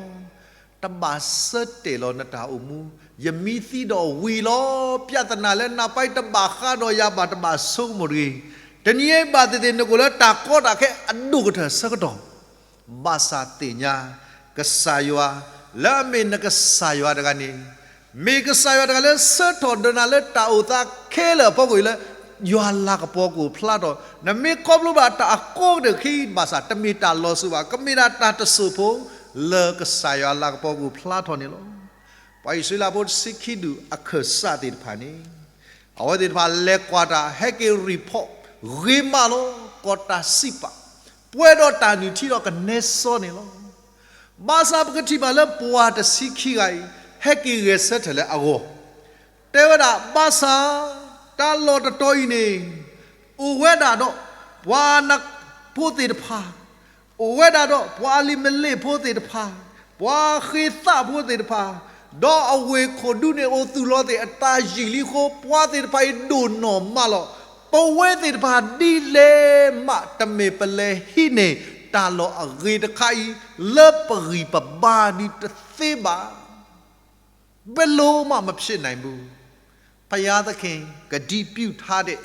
တဘၣ်ဆၢတဲာ်လီၤနတၢ်အိၣ်မူ, ယမံသံဒီးဝံၤလီၤ. ပြဿနာလၢနပၢ်တဘၣ်ဃးဒီးယၤဘၣ် တဘၣ်ဆိကမိၣ်တဂ့ၤ. တနံၤအံၤဘၣ်သ့ၣ်သ့ၣ် နကအိၣ်လၢတၢ်ကီတၢ်ခဲအဒိၣ်ကတၢၢ်ဆၢကတီၢ် ဘၣ်ဆၣ်သ့ၣ်ညါ ကစၢ်ယွၤ လၢအမ့ၢ်နကစၢ်ယွၤတဂၤန့ၣ် မ့ၢ်ကစၢ်ယွၤတဂၤလၢဆၢထီၣ်ဒၢနၤလၢတၢ်အိၣ်သးခဲလၢာ်အဖီခိၣ်အံၤလၢ ယွၤလၤကပီၤကအိၣ်ဖျါထီၣ်. နမ့ၢ်ခီဖျိဘၣ်တၢ်အကီကတၢၢ်ခံဘၣ်ဆၣ် တမ့ၢ်တၢ်လီၤစိၤဘၣ်, ကမ့ၢ်ဒၣ်တၢ်တစိၢ်ဖိ လၢကစၢ်ယွၤလၤကပီၤကအိၣ်ဖျါထီၣ်န့ၣ်လီၤ. ပှၤအံၣ်စရ့လးဖိတဆံခံဒူၣ်အခၢၣ်စးသ့ၣ်တဖၣ်န့ၣ် အဝဲသ့ၣ်တဖၣ်လဲၤကွၢ်တၢ် ဟဲက့ၤ report ဂ့ၤမးလီၤ. ကီၢ်တၢ်စံးပာ် ပှဲၤဒီးတၢ်နုၢ်ထံဒီးကနဲစီန့ၣ်လီၤ. ဘၣ်ဆၣ်ပကထံၣ်ဘၣ်လၢပှၤတဆံခံဂၤအံၤ ဟဲက့ၤဂဲၤဆၢထၢၣ်လၢအဂီၢ် တဲဝဲဒၣ် ဘၣ်ဆၣ် တၢ်လီၢ်တတီၤအံၤန့ၣ် အိၣ်ဝဲဒၣ်ဒီး ပှၤနဖိသ့ၣ်တဖၣ် အိၣ်ဝဲဒၣ်ဒီး ပှၤအလံၤမလ့ၣ်ဖိသ့ၣ်တဖၣ်, ပှၤဃ့ၤသးဖိသ့ၣ်တဖၣ်, ဒီးအဝ့ၢ်ခိၣ်ဒူန့ၣ်အိၣ်သူၣ်လီၤသ့ၣ်အတၢ်ယံာ်လံအဃိ ပှၤသ့ၣ်တဖၣ်အံၤဒိၣ်နီၢ်မးလီၤ. ပဝဲသ့ၣ်တဖၣ်ဒ်လဲၣ်မး တမ့ၢ်ပလဲၤဟံးန့ၢ်တၢ်လီၢ်အဂ့ၤတခါအံၤ လၢပဂံၢ်ပဘါဒ်တသ့ဘၣ်. ဘယ်လိုမှ မဖြစ်နိုင်ဘူး. ဘုရားသခင် ကတိပြုထားတဲ့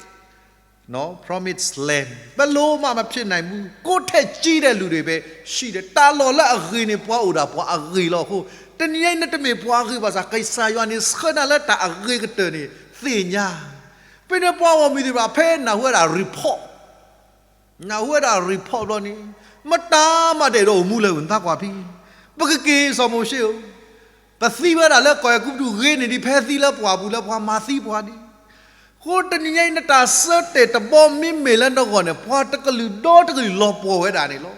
နော် promised land ဘယ်လိုမှ မဖြစ်နိုင်ဘူး. ကိုယ့်ထက်ကြီးတဲ့လူတွေပဲ ရှိတယ်. တၢ်လီၢ်လၢအဂ့ၤန့ၣ် ပှၤအိၣ်ဒၣ်ပှၤအဂ့ၤလီၤအဃိ တနံၤအံၤ နတမ့ၢ်ပှၤဂ့ၤဘၣ်ဆၣ် ကစၢ်ယွၤန့ၣ် ဆှၢနၤလၢတၢ်အဂ့ၤကတၢၢ်န့ၣ် သ့ၣ်ညါ. ဖဲန့ၣ်ပှၤဂီၢ်မုၢ်သ့ၣ်တဖၣ် ဖဲနၢ်ဟူဝဲဒၣ် report နၢ်ဟူဝဲဒၣ် report ဘျီန့ၣ် မတၤမးတအဲၣ်ဒိးအိၣ်မူလၢၤ နသးကွၢ်ဖဲ ပကက့ၤစီၤမိၤၡ့ဧၢ, ပသံဝဲဒၣ်လၢကီၢ်အဲၤကူပတူးဂ့ၤန့ၢ်ဒံး ဖဲသံလၢပှၢ်ပူၤလၢပှၤမၤသံပှၤဒံး. အဃိတနံၤညါအံၤ နတၢ်ဆၢတဲာ်တဘီမ့မ့ၢ်လၢနဂီၢ်န့ၣ် ပှၤတကလုာ်ဒီတကလုာ်လီၤပှီၢ်ဝဲဒၣ်န့ၣ်လီၤ.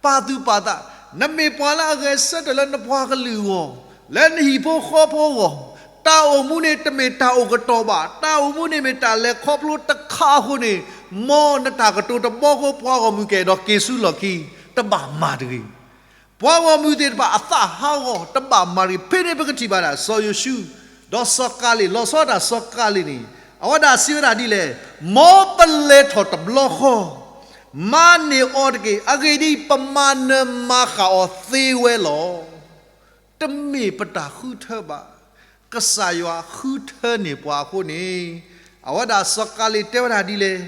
ပာ်သူၣ်ပာ်သး, နမ့ၢ်ပှၤလၢအဂဲၤဆၢထၢၣ်လၢနပှၤကလုာ်အဂီၢ်, လၢနဟံၣ်ဖိဃီဖိအဂီၢ်, တၢ်အိၣ်မူန့ၣ်တမ့ၢ်တၢ်အိၣ်ကတီၢ်ဘၣ်, တၢ်အိၣ်မူန့ၣ်မ့ၢ်တၢ်လဲၤခီဖျိတခါအဃိန့ၣ်, မ်နတၢ်ကတိၤတဘီဃီ ပှၤဂီၢ်မုၢ်ကအဲၣ်ဒိးက့ၤဆူလီၢ်ခံ, တဘၣ်မၤတဂ့ၤ. ပှၤဂီၢ်မုၢ်သ့ၣ်တဖၣ်အသးဟးဂီၤ တဘၣ်မၤတဂ့ၤ. ဖဲန့ၣ်ပကထံၣ်ဘၣ်ဒၣ် စီၤယိၤၡူ ဒီးစီၤကၤလ့း, လီၤဆီဒၣ်တၢ်စီၤကၤလ့းန့ၣ် အဝဲဒၣ်စံးဝဲဒၣ်ဒ်လဲၣ်, မ်ပလဲၤထီၣ်တဘျီဃီ, မၤန့ၢ်အီၤတက့ၢ်. အဂ့ၢ်ဒ်အံၤ, ပမၤနၢၤမၤဃၣ်အီၤသ့ဝဲလီၤ. တမ့ၢ်ပတၢ်ဃုထၢဘၣ်. ကစၢ်ယွၤဃုထၢန့ၢ်ပှၤအဃိန့ၣ်, အဝဲဒၣ်စီၤကၤလ့းတဲဝဲဒၣ်ဒ်လဲၣ်,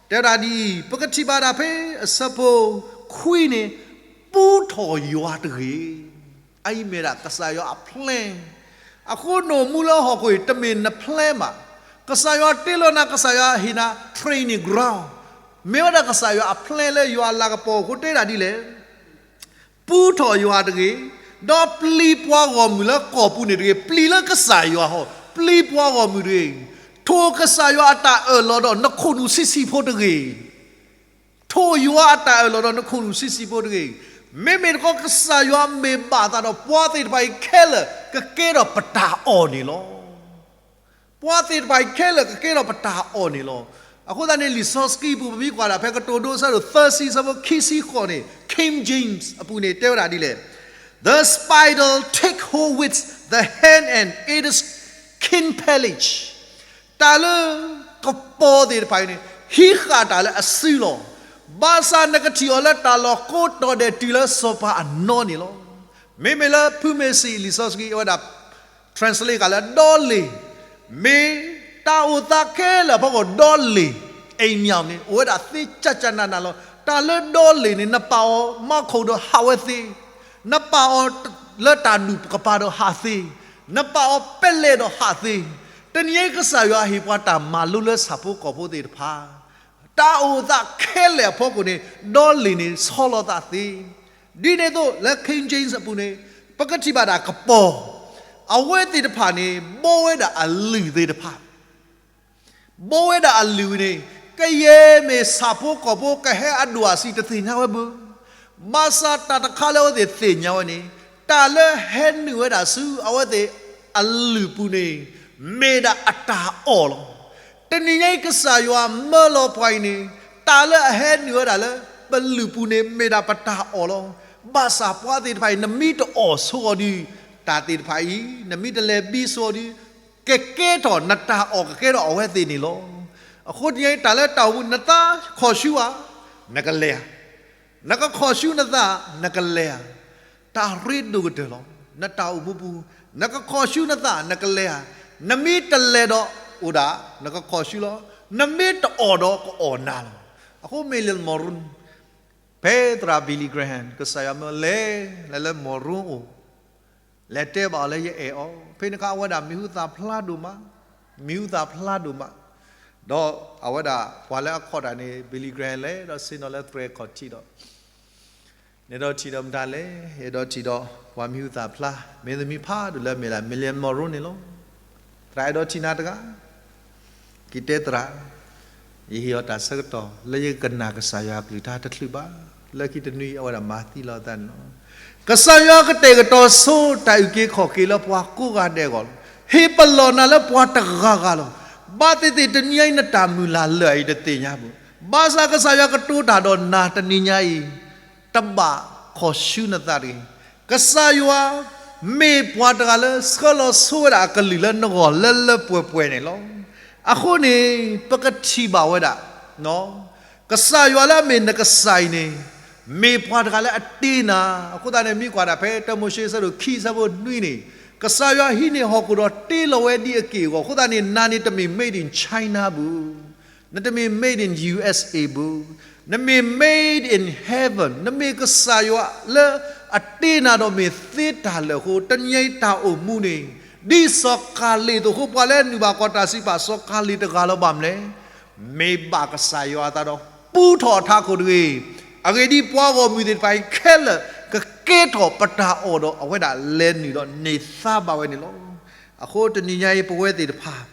တဲဝဲဒၣ်ဒ်အံၤ, ပကထံၣ်ဘၣ်ဒၣ်ဖဲအဆၢဖိခွံန့ၣ်, ပူထီၣ်ယွၤတဂ့ၤ. အအံၤမ့ၢ်ဒၣ်ကစၢ်ယွၤအ plan. အဃိနအိၣ်မူလၢဟီၣ်ခိၣ်အံၤ တမ့ၢ်န plan ဘၣ်. ကစၢ်ယွၤတ့လီၤနၤ ကစၢ်ယွၤဟ့ၣ်နၤ training ground, မ့ၢ်ဝဲဒၣ်ကစၢ်ယွၤအ plan လၢယွၤအလၤကပီၤအဃိတဲဒၣ်ဒ်လဲၣ် ပူထီၣ်ယွၤတဂ့ၤ, ဒီးပျံၤပှၤဂီၢ်မုၢ်လၢကီၢ်ပူၤန့ၣ်တဂ့ၤ, ပျံၤလၢကစၢ်ယွၤဟီ, ပျံၤပှၤဂီၢ်မုၢ်တဂ့ၤ, ထိၣ်ကစၢ်ယွၤအတၢ်အၢၣ်လီၤဒီးနခိၣ်နူာ်ဆံးဆံးဖိတဂ့ၤ, ထိၣ်ယွၤအတၢ်အၢၣ်လီၤဒီးနခိၣ်နူာ်ဆံးဆံးဖိတဂ့ၤ, မ့မ့ၢ်တခီကစၢ်ယွၤမ့ၢ်ဘၣ်သးဒီးပှၤသ့ၣ်တဖၣ်အံၤခဲလၢာ် ကကဲထီၣ်ပတၢ်အီၣ်န့ၣ်လီၤ. ပှၤသ့ၣ်တဖၣ်အံၤခဲလၢာ်ကကဲထီၣ်ပတၢ်အီၣ်န့ၣ်လီၤ. အဃိသတးန့ၣ် လံာ်စီဆှံပူၤပမ့ၢ်ကွၢ်ဒၣ်ဖဲကတိၤဒိအဆၢဒိၣ်သၢဆံအဆၢဖိခံဆံဃိးန့ၣ် King James အပူၤန့ၣ် တဲဝဲဒၣ်ဒ်လဲၣ်, The spider take hold with the hand and it is kindling. တၢ်လၢကပီၤသ့ၣ်တဖၣ်အံၤန့ၣ် ဟံးဃာ်တၢ်လၢအစုလီၤ. ဘၣ်ဆၣ်နကထံၣ်အီၤလၢတၢ်လီၢ်ကိးတီၤဒဲးတုၤလၢစီၤပၤအနီၢ်န့ၣ်လီၤ. မ့မ့ၢ်လၢဖုမ့ၢ်စံးလံာ်စီဆှံအဝဲဒၣ် translate ဃာ်လၢဒီလ့ၣ်, မ့ၢ်တၢ်အိၣ်သးခဲလၢာ်အဖီခိၣ်ဒီလ့ၣ်, အံၤမၠၣ်န့ၣ် အိၣ်ဝဲဒၣ်သ့ကၠၢ်ကၠၢ်နးနးလီၤ. တၢ်လၢဒီလ့ၣ်န့ၣ် နပာ်အီၤမီခိၣ်ဒီးဟးဝဲသ့, နပာ်အီၤလၢတၢ်ဒူၣ်ကပၤဒီးဟးသ့, နပာ်အီၤပဲလဲၣ်ဒီးဟးသ့, တနံၤအံၤကစၢ်ယွၤဟ့ၣ်ပှၤတၢ်မၤလိလၢဆၣ်ဖိကီၢ်ဖိသ့ၣ်တဖၣ် တၢ်အိၣ်သးခဲလၢာ်အဖီခိၣ်န့ၣ် ဒီလ့ၣ်န့ၣ်ဆီလီၤသးသ့. ဒ်န့ၣ်အသိးလၢ King James အပူၤန့ၣ် ပကထံၣ်ဘၣ်ဒၣ်ကပီၤ, အဝဲသ့ၣ်တဖၣ်န့ၣ် ဘီဝဲဒၣ်အလုၢ်သ့ၣ်တဖၣ်, ဘီဝဲဒၣ်အလုၢ်န့ၣ် ကယဲၢ်မ့ၢ်ဆၣ်ဖိကီၢ်ဖိကဟဲအဒိၣ်အဆံးတသ့ၣ်ညါဝဲဘၣ်. ဘၣ်ဆၣ်တၢ်တခါလၢအဝဲသ့ၣ်သ့ၣ်ညါဝဲန့ၣ် တၢ်လၢဟဲနုာ်ဝဲဒၣ်ဆူအဝဲသ့ၣ်အလုၢ်ပူၤန့ၣ် မ့ၢ်ဒၣ်အတၢ်အီၣ်လီၤ. တနံၤညါအံၤကစၢ်ယွၤမၢလီၤပှၤအံၤန့ၣ် တၢ်လၢအဟဲနုာ်ဝဲဒၣ်လၢပလုၢ်ပူၤန့ၣ် မ့ၢ်ဒၣ်ပတၢ်အီၣ်လီၤ. ဘၣ်ဆၣ်ပှၤသ့ၣ်တဖၣ်အံၤ နမ့ၢ်တအီၣ်ဆိအီၤဒီး တၢ်သ့ၣ်တဖၣ်အံၤ နမ့ၢ်တလဲၤဘံဆိအီၤဒီး ကကဲထီၣ်နတၢ်အီၣ်ကကဲထီၣ်အဝဲသ့ၣ်န့ၣ်လီၤ. အဃိတနံၤညါအံၤ တၢ်လၢတၢ်အိၣ်မူ နသးခီၣ်ဆူဧါ, နကလဲၤဧါ, နကခီၣ်ဆူနသး နကလဲၤဧါ, တၢ်ရ့ဒိၣ်ကတၢၢ်လီၤ. နတၢ်အိၣ်မူပူၤ နကခီၣ်ဆူနသး နကလဲၤဧါ, နမ့ၢ်တလဲၤဒီးအိၣ်ဒၣ် နကခီၣ်ဆူလီၤ. နမ့ၢ်တအီၣ်ဒီးကအီၣ်နၤလီၤ. အဃိ Marilyn Monroe ဖဲသရၣ် Billy Graham ကစၢ်ယွၤမၢလဲၤ လဲၤလၢ Monroe အိၣ် လဲၤတဲဘၣ်အီၤလၢယအဲၣ်အီၤ, ဖဲန့ၣ်အခါအဝဲဒၣ်မံၤဟူသၣ်ဖျါဒိၣ်မး, မံၤဟူသၣ်ဖျါဒိၣ်မး, ဒီးအဝဲဒၣ်ပှၤလၢအခီၣ်တၢ်န့ၣ် Billy Graham လဲၤဒီးဆ့ၣ်နီၤလၢသရဲၣ်ခီၣ်ထံးဒီး န့ၣ်ဒီးထံၣ်ဒီးမတၤလဲၣ်, အဲၣ်ဒိးထံၣ်ဒီးပှၤမံၤဟူသၣ်ဖျါ မ့ၢ်သမံၤဖးဒိၣ်လၢအမ့ၢ်ဒၣ် Marilyn Monroe န့ၣ်လီၤ. သရၣ်အဲၣ်ဒိးထံၣ်နၤတဂၤ က့ၤတဲသရၣ်, ယဟ့ၣ်အီၤတၢ်ဆၢကတီၢ် လၢယကကနၣ်ကစၢ်ယွၤအကလုၢ်ကထါတချုးဘၣ်, လၢခံတနွံအဝဲဒၣ်မၤသံလီၤအသးန့ၣ်လီၤ. ကစၢ်ယွၤကတဲာ်ကတီၤဆိတၢ်အုၣ်က့ၤခီၣ်က့ၤလၢပှၤကိးဂၤဒဲးအဂီၢ်လီၤ. ဟ့ၣ်ပလီၢ်နၤလၢပှၤတဂၤဂၤလီၤ. ဘၣ်သ့ၣ်သ့ၣ်တနံၤညါအံၤနတၢ်မုၢ်လၢ်လၢာ်အံၤတသ့ၣ်ညါဘၣ်. ဘၣ်ဆၣ်ကစၢ်ယွၤကတိၤတၢ်ဒီးနၤတနံၤညါအံၤ တဘၣ်ခီၣ်ဆူနသးတဂ့ၤ. ကစၢ်ယွၤ မ့ၢ်ပှၤတဂၤလၢဆှၢလီၤဆိဝဲဒၣ်အကလုၢ်လၢနဂီၢ်လၢလၢပှဲၤပှဲၤန့ၣ်လီၤ. အဃိန့ၣ် ပကထံၣ်ဘၣ်ဝဲဒၣ် ကစၢ်ယွၤလၢအမ့ၢ်နကစၢ်အံၤန့ၣ် မ့ၢ်ပှၤတဂၤလၢအတ့နၤ. အဃိသတးန့ၣ် မ့ၢ်ကွၢ်ဒၣ်ဖဲတၢမိၤၡ့အဆၢဒိၣ်ခံအဆၢဖိနွံန့ၣ် ကစၢ်ယွၤဟံးန့ၢ်ဟီၣ်ခိၣ်ဒီးတ့လီၤဝဲဒ်အက့ၢ်အဂီၢ်. အဃိသတးန့ၣ် နၤန့ၣ်တမ့ၢ် made in China ဘၣ်. နတမ့ၢ် made in U S A ဘၣ်. နမ့ၢ် made in heaven, နမ့ၢ်ကစၢ်ယွၤလၢအတ့နၤဒီးမ့ၢ်သ့တၢ်လၢာ်အဃိ တနံၤညါအံၤတၢ်အိၣ်မူန့ၣ် ဒ်စီၤကၤလ့းအသိးအဃိ ပှၤလၢအနုာ်ဘၣ်ကွၢ်တၢ်စံးပာ်စီၤကၤလ့းတဂၤလၢၤဘၣ်မနုၤလဲၣ်. မ့ၢ်ဘၣ်ကစၢ်ယွၤအသးဒီး ပူထီၣ်အထးခိၣ်တဂ့ၤ. အဂ့ၢ်ဒ်အံၤပှၤဂီၢ်မုၢ်သ့ၣ်တဖၣ်အံၤခဲလၢာ် ကကဲထီၣ်ပတၢ်အီၣ်ဒီးအဝဲဒၣ်လဲၤနုာ်ဒီးန့ၢ်သါဘၣ်ဝဲန့ၣ်လီၤ. အဃိတနံၤညါအံၤပဝဲသ့ၣ်တဖၣ်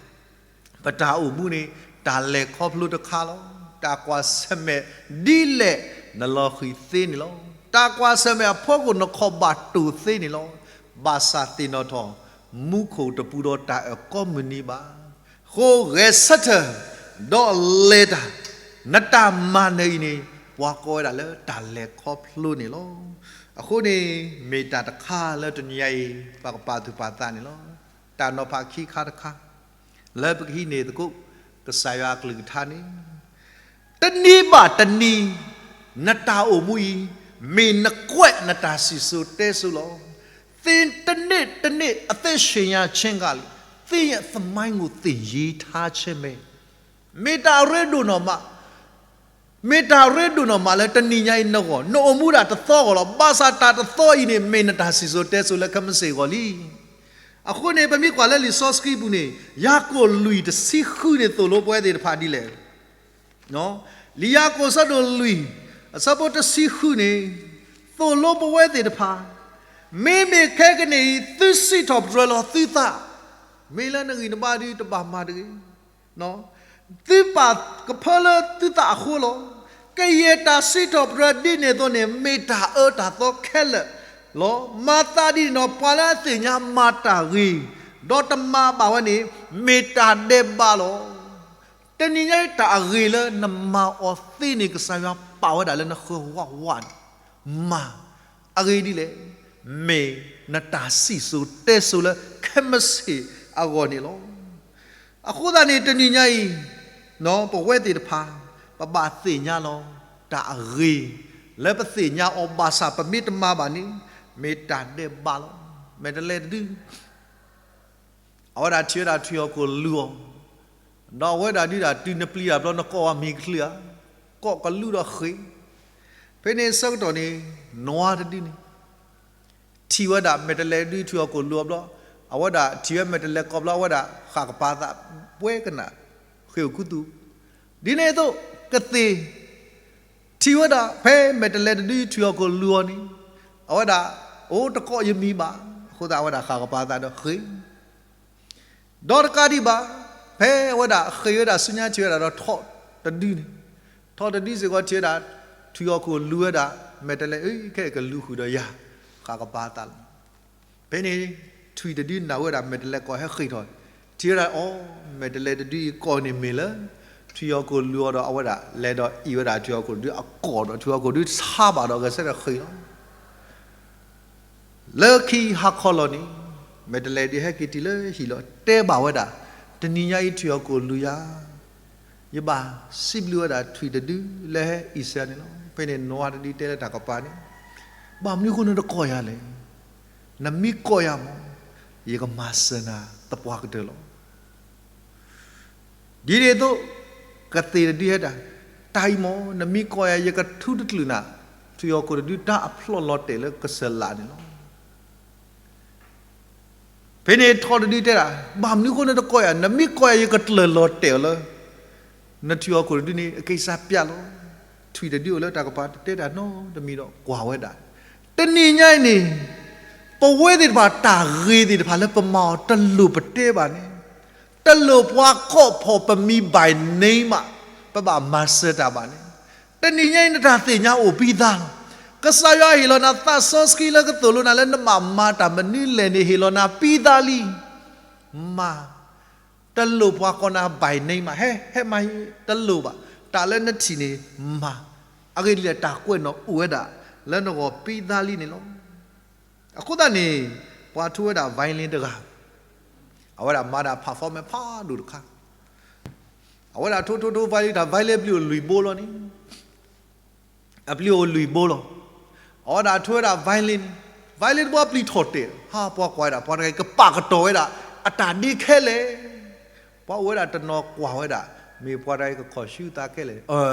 ပတၢ်အိၣ်မူန့ၣ် တၢ်လဲၤခီဖျိတခါလီၤ. တၢ်ကွၢ်ဆၢၣ်မဲာ်ဒ်လဲၣ်နလီၤဃံၤသ့န့ၣ်လီၤ. တၢ်ကွၢ်ဆၢၣ်မဲာ်အဖီခိၣ်နခီၣ်ဘၣ်တိၢ်သ့န့ၣ်လီၤ. ဘၣ်ဆၣ်သ့ၣ်နီၣ်ထီၣ် မူခိၣ်တပူၤဒီးတၢ်အၢၣ်ကိးမုၢ်နံၤဘၣ်. အဃိဂဲၤဆၢထၢၣ် ဒီးလဲၤတၢ် နတၢ်မၤနၢၤအံၤန့ၣ် ပှၤကိးဝဲဒၣ်လၢတၢ်လဲၤခီဖျိန့ၣ်လီၤ. အဃိန့ၣ် မ့ၢ်တၢ်တခါလၢတနံၤညါအံၤ ပကပာ်သူၣ်ပာ်သးန့ၣ်လီၤ. တၢ်နီၤဖးခံခါတခါ လၢပကဟံးန့ၢ်သကိး ကစၢ်ယွၤအကလုၢ်ကထါန့ၣ် တနံၤဘၣ်တနံၤ နတၢ်အိၣ်မူအံၤ မ့ၢ်နကွဲးနတၢ်စံၣ်စိၤတဲစိၤလီၤ. သင်တနေ့တနေ့ အသက်ရှင်ခြင်းကလည်း သင်ရဲ့သမိုင်းကို သင်ရေးထားခြင်းပဲ မ့ၢ်တၢ်အရ့ဒိၣ်နီၢ်မး, မ့ၢ်တၢ်အရ့ဒိၣ်နီၢ်မးလၢတနံၤညါအံၤနဂီၢ် နအိၣ်မူဒၣ်တသီအဂီၢ်လီၤ. ဘၣ်ဆၣ်တၢ်တသီအံၤန့ၣ် မ့ၢ်နတၢ်စံၣ်စိၤတဲစိၤလၢခဲမုၢ်ဆ့ၣ်အဂီၢ်လံ. အဃိန့ၣ် ပမ့ၢ်ကွၢ်လၢလံာ်စီဆှံပူၤန့ၣ် ယၤကိာ်လွံၢ်တဆံဃုန့ၣ် သိၣ်လိပဝဲသ့ၣ်တဖၣ်ဒ်လဲၣ်. လံာ်ယၤကိာ်အဆၢဒိၣ်လွံၢ် အဆၢဖိတဆံဃုန့ၣ် သိၣ်လိပဝဲသ့ၣ်တဖၣ်, မ့မ့ၢ်ခဲကနံၣ်အံၤ သုစံးထီၣ်ပတြၢၤလီၤသုသး, မ့ၢ်လၢနဂံၢ်နဘါဒုးတဘၣ်မၤတဂ့ၤ သုပာ်ကဖၢလၢသုသးအဃိလီၤ. ကယဲၢ်တၢ်စံးထီၣ်ပတြၢၤဒ်န့ၣ်အသိးန့ၣ် မ့ၢ်တၢ်အၢတၢ်သီခဲလၢာ်လီၤ. မၤသးဒ်န့ၣ်ဒီး ပှၤလၢအသ့ၣ်ညါမၤတၢ်ဂ့ၤ ဒီးတမၤဘၣ်ဝဲန့ၣ် မ့ၢ်တၢ်ဒဲးဘးလီၤ. တနံၤညါအံၤ တၢ်အဂ့ၤလၢနမၤအီၤသ့န့ၣ် ကစၢ်ယွၤပာ်ဝဲဒၣ်လၢနဃၢၤဝးဝးန့ၣ် မၤအဂ့ၤဒ်လဲၣ်, မ့ၢ်နတၢ်စံၣ်စိၤတဲစိၤလၢခဲမုၢ်ဆ့ၣ်အဂီၢ်န့ၣ်လီၤ. အဃိသတးန့ၣ် တနံၤညါအံၤ ပဝဲသ့ၣ်တဖၣ် ပဘၣ်သ့ၣ်ညါလီၤ တၢ်အဂ့ၤ လၢပသ့ၣ်ညါအီၤဘၣ်ဆၣ် ပမ့ၢ်တမၤဘၣ်န့ၣ် မ့ၢ်တၢ်ဒဲးဘးလီၤ. မဲာ်တဲးလဲးတဒု အဝဲဒၣ်ထံၣ်ဝဲဒၣ်ထွံၣ်ဟီၣ်ခိၣ်လူၤအီၤ, ဒီးအဝဲဒၣ်ဒုးဒၣ်တုၤနပျံၤတၢ်ဘျီ နကိးဝဲမံၤကချုးဧါ, ကိးကလူးဒီးဃ့ၢ်, ဖဲန့ၣ်ဆၢကတီၢ်န့ၣ် နွားတဒုန့ၣ် ထံၣ်ဝဲဒၣ်မဲာ်တဲးလဲးဒုးထွံၣ်ဟီၣ်ခိၣ်လူၤအီၤဘျီ, အဝဲဒၣ်ထံၣ်ဝဲမဲာ်တဲးလဲးကိးဘျီ အဝဲဒၣ်ဃၣ်ကပၤသး ပှဲၤကနၣ် ဃ့ၢ်အိၣ်ခူသူၣ်, ဒ်န့ၣ်အသိး ကသ့ၣ် ထံၣ်ဝဲဒၣ် ဖဲမဲာ်တဲးလဲးတဒုထွံၣ်ဟီၣ်ခိၣ်လူၤအီၤန့ၣ် အဝဲဒၣ် အိၣ်တကိးယမံၤဘၣ်, အဃိသတးအဝဲဒၣ်ဃၣ်ကပၤသးဒီးဃ့ၢ် ဒီးတကးဒံးဘၣ်, ဖဲအဝဲဒၣ်ဃ့ၢ်ဝဲဒၣ်ဆူညါထံၣ်ဝဲဒၣ်ဒီးထိးတဒုန့ၣ်, ထိးတဒုစ့ၢ်ကီးထံၣ်ဝဲဒၣ် ထွံၣ်ဟီၣ်ခိၣ်လူၤဝဲဒၣ် မဲာ်တဲးလဲးအံၤ ခဲအံၤကလူၤဃုာ်ဒီးယၤ, ဃၣ်ကပၤသးလီၤ. ဖဲန့ၣ် ထွံၣ်တဒုနာ်ဝဲဒၣ်မဲာ်တဲးလဲးကိးဟဲဃ့ၢ်ထီၣ်, ထံၣ်ဝဲဒၣ်အီၤ မဲာ်တဲးလဲးတဒုအံၤကိးန့ၣ်မ့ၢ်လၢ ထွံၣ်ဟီၣ်ခိၣ်လူၤအီၤဒီး အဝဲဒၣ်လဲၤဒီးအံၤဝဲဒၣ်ထွံၣ်ဟီၣ်ခိၣ်တဒုအကိာ်ဒီး ထွံၣ်ဟီၣ်ခိၣ်တဒုဆါဘၣ်ဒီးဂဲၤဆၢထၢၣ်ဃ့ၢ်လီၤ. လၢခံဟါခီလီၤန့ၣ် မဲာ်တဲးလဲးဒုးဟဲက့ၤတုၤလၢဟံၣ်လီၤ တဲဘၣ်ဝဲဒၣ်, တနံၤညါအံၤထွံၣ်ဟီၣ်ခိၣ်လူၤယၤ, ယဘၣ်စံးဘျုးဝဲဒၣ်ထွံၣ်တဒုလၢဟဲအံၤစၢန့ၣ်လီၤ. ဖဲန့ၣ်နွားတဒုတဲလၢတၢ်ကပၤန့ၣ်, ဘၣ်မနုၤအဃိနတကိးယၤလဲၣ်, နမ့ၢ်ကိးယၤမး, ယကမၤစၢၤနၤသပှၢ်ကတၢၢ်လီၤ. ဒ်န့ၣ်အသိး ကသ့ၣ်တဒုဟဲဒၣ်, တၢ်အံၤမး နမ့ၢ်ကိးယၤ ယကထူတချုးနၤ ထွံၣ်ဟီၣ်ခိၣ်တဒုတၢ်အဖျီၣ်လီၤတဲာ်လၢကစၢၢ်လးန့ၣ်လီၤ. ဖဲန့ၣ်ထိးတဒုတဲဒၣ်, ဘၣ်မနုၤအဃိနတကိးယၤ, နမ့ၢ်ကိးယၤ ယကကျၢၢ်လီၤတဲာ်အီၤလၢ နထွံၣ်ဟီၣ်ခိၣ်တဒုန့ၣ် အကစၢ်ပျးလီၤ. ထွံၣ်တဒုအိၣ်လၢတၢ်ကပၤတတဲတၢ်နီတမံၤဒီးကွၢ်ဝဲဒၣ်, တနံၤညါအံၤန့ၣ် ပဝဲသ့ၣ်တဖၣ်တၢ်ဂ့ၤသ့ၣ်တဖၣ်လၢပမၤအီၤတလိၣ်ပတဲဘၣ်န့ၣ်, တလိၣ်ပှၤကိးဖီၣ်ပမံၤ by name ဘၣ်, ပဘၣ်မၤစၢၤတၢ်ဘၣ်န့ၣ်, တနံၤညါအံၤနတၢ်သ့ၣ်ညါအိၣ်ပံသးလီၤ. ကစၢ်ယွၤဟ့ၣ်လီၤနၤသးစီဆှံလၢကသိၣ်လိနၤလၢနဘၣ်မၤတၢ်မနုၤလဲၣ်န့ၣ် ဟ့ၣ်လီၤနၤပံသးလံ. မၤ တလိၣ်ပှၤကိးနၤ by name မး, ဟဲ ဟဲမၤဟံၣ်တလိၣ်ဘၣ်, တၢ်လၢနထံၣ်န့ၣ်မၤ, အဂ့ၢ်ဒ်လဲၣ် တၢ်ကွဲးနီၣ်အိၣ်ဝဲဒၣ် လၢနဂီၢ်ပံသးလံန့ၣ်လီၤ. အဃိသတးန့ၣ် ပှၤထိဝဲဒၣ် violin တဂၤ, အဝဲဒၣ်မၤဒၣ် performance ဖးဒိၣ်တခါ, အဝဲဒၣ်ထိထိထိ violin တၢ် violin ပျံၤအိၣ်လွံၢ်ဘိလီၤန့ၣ် အပျံၤအိၣ်လွံၢ်ဘိလီၤ. အဝဲဒၣ်ထိဝဲဒၣ် violin, violin တဘိပျံၤထီၣ်တဲာ်, ဟါ ပှၤကွၢ်ဝဲဒၣ် ပှၤတဂၤအံၤကပာ်ကတီၤဝဲဒၣ် အတၢ်ဒ့ခဲလၢာ်, ပှၤအိၣ်ဝဲဒၣ်တနီၤကွၢ်ဝဲဒၣ် မ့ၢ်ပှၤတဂၤအံၤကခီၣ်ဆူသးခဲလၢာ်,